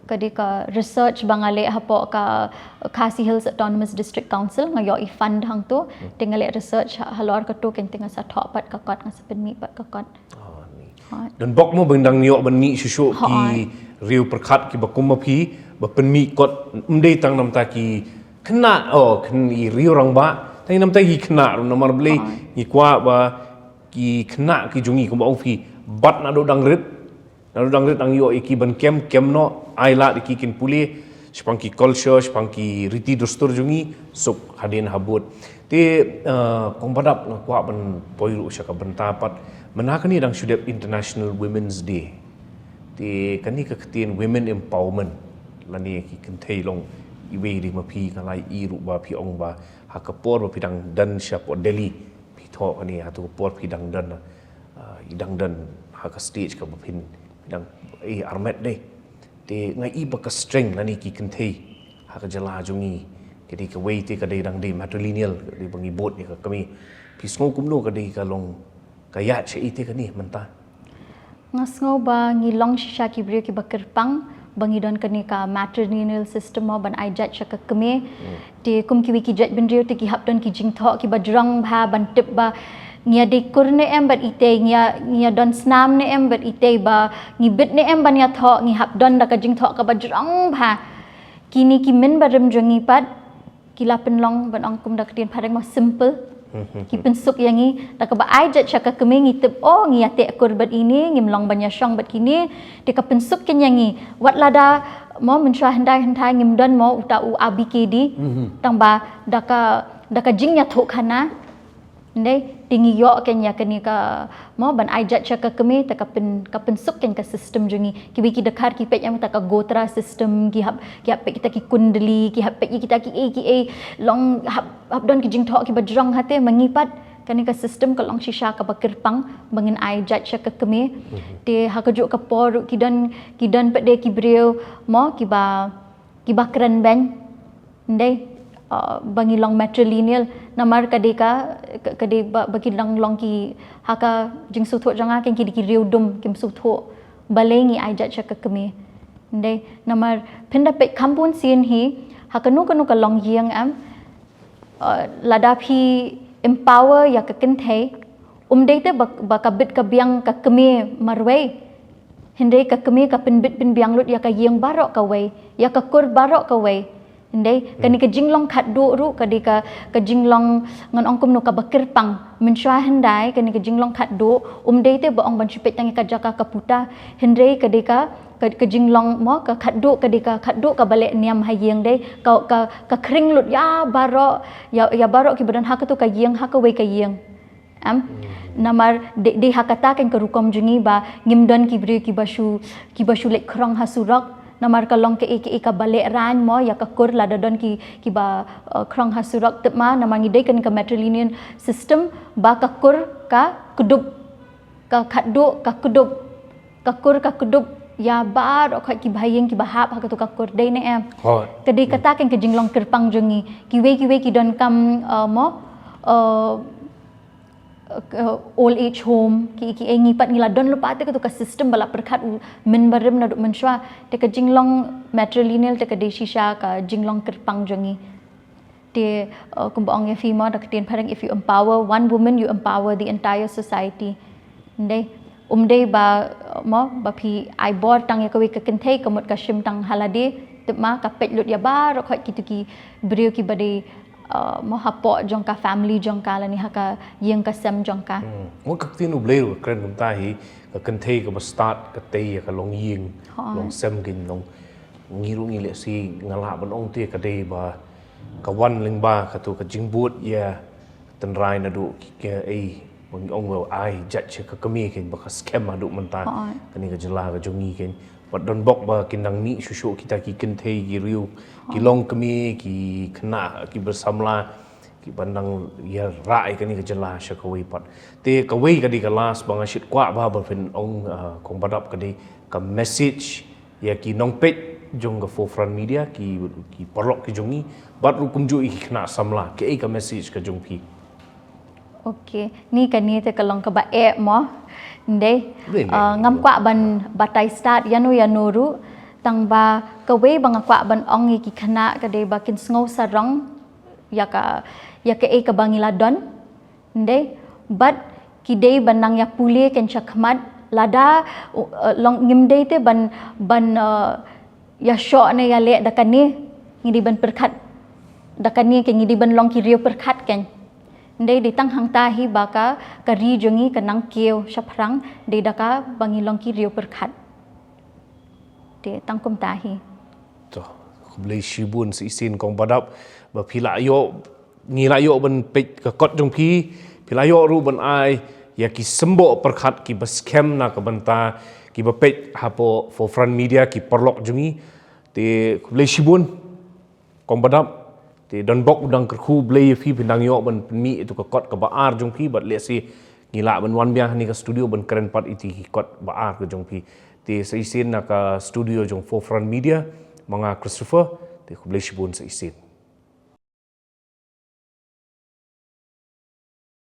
Ka dei ka research ba nga leh hapoh ka Khasi Hills Autonomous District Council, nga ïoh i fund hangto, te nga leh research ha, halor kato kein te nga sa thoh pat ka kot, nga sa pynmih pat ka kot. Don bok mo ba dang ïoh ban mih shuh shuh ki riew pyrkhat kiba kum ma phi, ba pynmih kot, ym dei tang na bynta ki khynnah, oh, khynnah, i riew rangbah, tang na bynta ki khynnah ruh namar balei ngi kwah ba ki khynnah ki jong ngi kumba ong phi, bat naduh dang rit, naduh dang rit dang ïoh ïa ki ban kem, kem noh, ai lad ïa ki kin pule shaphang ki culture, shaphang ki riti dustur jong ngi, suk hadien habud. Te, eh, Kong Badap, nga kwah ban poi ruh sha ka bynta pat, mynta kane dang shu dep International Women's Day. Te kane ka ktien women empowerment lane ki kynthei long iwei de ma phi, nga la ïohi ruh ba phi ong ba ha ka por ba phi dang don shapoh Delhi, phi thoh kane, ha tu ka por phi dang don, ah, i dang don ha ka stage kaba phin, phi dang, eh, armet dei. Te nga i ba ka strength lane ki kynthei ha ka jylla jong ngi, ka dei kawei te ka dei dang dei matrilineal, ka dei ba ngi bud ïa ka kmie. Phi sngew kumno, ka dei ka long ka ïaid sha ite kane mynta? Nga sngew ba ngi long shisha ki briew kiba kyrpang ba ngi don kane ka matrilineal system mo ban ai jait sha ka kmie. Te kum kiwei ki jaitbynriew te ki hap don ki jingthoh kiba jrong bha ban tip ba ngi ïa dei kur ne em bad itei, ngi ïa, ngi ïa don snam ne em bad itei, ba ngi bit ne em ban ïa thoh, ngi hap don da ka jingthoh kaba jrong bha. Kine ki mynbarim jong ngi pat ki la pynlong ban ong kum da ka ktien phareng mo simple. Ki pynsuk ïa ngi, da kaba ai jait sha ka kmie ngi tip, oh, ngi ïa teh kur bad ine, ngim long ban ïa shong bad kine, te ka pynsuk kein ïa ngi. Wat lada mo mynshuwa hyndai hyndai ngim don mo uta u A B K D. Tang ba da ka, da ka jingïathuhkhana Ndei, te ngi ïoh kein ïa kane ka, mo, ban ai judge ïa ka kmie, te ka pyn, ka pynsuk kein ka system jong ngi. Kiwei ki dkhar ki peit ïa kata ka gotra system, ki hap, ki hap peit kita ki kundli, ki hap peit ïa kita kiei kiei, long hap, hap don ki jingthoh kiba jrong, hate ma ngi pat kane ka system ka long shisha kaba kyrpang ba ngin ai judge ïa ka kmie. Te ha kajuh ka por ruh ki don, ki don pat de ki briew, mo, kiba, kiba kren beiñ. Ndei, uh, ba ngi long matrilineal, namar ka dei ka, ka, ka dei ba, ba ki long, long ki, ha ka jingsngewthuh jong nga kein, ki dei ki riewdum, kim sngewthuh balei ngi ai judge ïa ka kmie. Ndei, namar phin da peit kham bun sien hi, ha kano kano ka longïing, em, uh, lada phi empower ïa ka kynthei, um dei te ba, ba ka bit ka biang ka kmie marwei. Hynrei ka kmie ka pynbit pynbiang lut ïa ka ïing baroh kawei, ïa ka kur baroh kawei. Hynrei kane ka jinglong khatduh ruh ka dei ka, ka jinglong, ngan ong kumno, kaba kyrpang. Mynshuwa hyndai kane ka jinglong khatduh um dei te ba ong ban shu peit tang ïa ka jaka ka puta. Hynrei ka dei ka, ka, ka jinglong, mo, ka khatduh, ka dei ka khatduh kaba leh niam ha ïing, dei ka, ka, ka khring lut ïa baroh, ïa, ïa baroh kiba don ha kato ka ïing, ha kawei ka ïing. Em? Namar dei, dei ha kata kein ka rukom jong ngi ba ngim don ki briew kiba shu, kiba shu leit khrong ha surok. Namar ka long kaei kaei kaba lehraiñ, mo, ïa ka kur lada don ki, kiba, uh, khrong ha surok, tip ma, namar ngi dei kein ka matrilineal system ba ka kur ka kdup, ka khatduh ka kdup, ka kur ka kdup ïa baroh khoit ki bahaïing kiba hap ha kato ka kur, dei ne em? Hooid. Ka dei kata kein ka jinglong kyrpang jong ngi. Kiwei kiwei ki donkam, uh, mo, uh, uh, old age home, ki, kiei, ngi pat ngi la don lypa te kato ka system ba la pyrkhat u mynbarim naduh mynshuwa. Te ka jinglong matrilineal te ka dei shisha ka jinglong kyrpang jong ngi. Te, uh, kumba ong ïa phi, mo, da ka ktien phareng, if you empower one woman, you empower the entire society. Ndei, um dei ba, uh, mo, ba phi ai bor tang ïa kawei ka kynthei, ka mut ka shim tang ha lade, tip ma, ka peit lut ïa baroh khoit kito ki briew kiba dei, uh, mo, hapoh jong ka family jong ka lane ha ka ïing ka sem jong ka. Hmm. Mo, ka ktien U Blei ruh ka kren kumta hi, ka kynthei kaba stad ka tei ïa ka longïing, hooid, longsem, kein long. Ngi ruh ngi lehse nga lah ban ong te ka dei ba ka wan lyngba kato ka jingbud ïa tynrai naduh ki, kiei ba ngi ong ba ai judge ïa ka kmie, kein, ba ka skhem haduh mynta, hooid, kane ka jylla ka jong ngi, kein. Bad don bok ba kin nang mih shuh shuh kita ki kynthei, ki riew, ki, hooid, longkmie, ki khynnah kiba samla, kiba nang ïarah ïa kane ka jylla sha kawei pat. Te kawei ka dei ka last ba nga shait kwah ba, ba phin ong, ah, Kong Badap, ka dei ka message ïa ki nongpeit jong ka Forefront Media, ki, ki paralok ki jong ngi, bad ruh kumjuh ïa ki khynnah samla, kaei ka message ka jong phi? Okay, ni kane te ka long kaba eh, mo. Ndei, dei, dei, ah, ngam kwah ban batai stad ïano ïano ruh, tang ba kawei ba nga kwah ban ong ïa ki khynnah ka dei ba kin sngew sarong ïa ka, ïa kaei kaba ngi la don. Ndei, bad ki dei ban nang ïa pule kein sha khmat, lada, uh, long, ngim dei te ban, ban, uh, ïa shoh ne ïa leh da kane, ngi dei ban pyrkhat da kane, kein, ngi dei ban long ki riew pyrkhat, kein. Ndei, dei tang hangta hi ba ka, ka ri jong ngi kan nang kiew shaphrang, dei da kaba ngi long ki riew pyrkhat. Te tang kumta hi. To, khublei shibun sa shisien Kong Badap, ba phi la ïoh, ngi la ïoh ban peit ka kot jong phi, phi la ïoh ruh ban ai ïa ki symboh pyrkhat kiba skhem na ka bynta kiba peit hapoh Forefront Media, ki paralok jong ngi. Te khublei shibun Kong Badap. Te don bok u dang kyrkhu Blei ïa phi, phin nang ïoh ban pynmih ïa tu ka kot kaba ar jong phi, bad lehse ngi lah ban wan biang ha kane ka studio ban kren pat ïa tu ki kot ba ar ka jong phi. Te sa shisien na ka studio jong Forefront Media, ma nga Christopher, te khublei shibun sa shisien.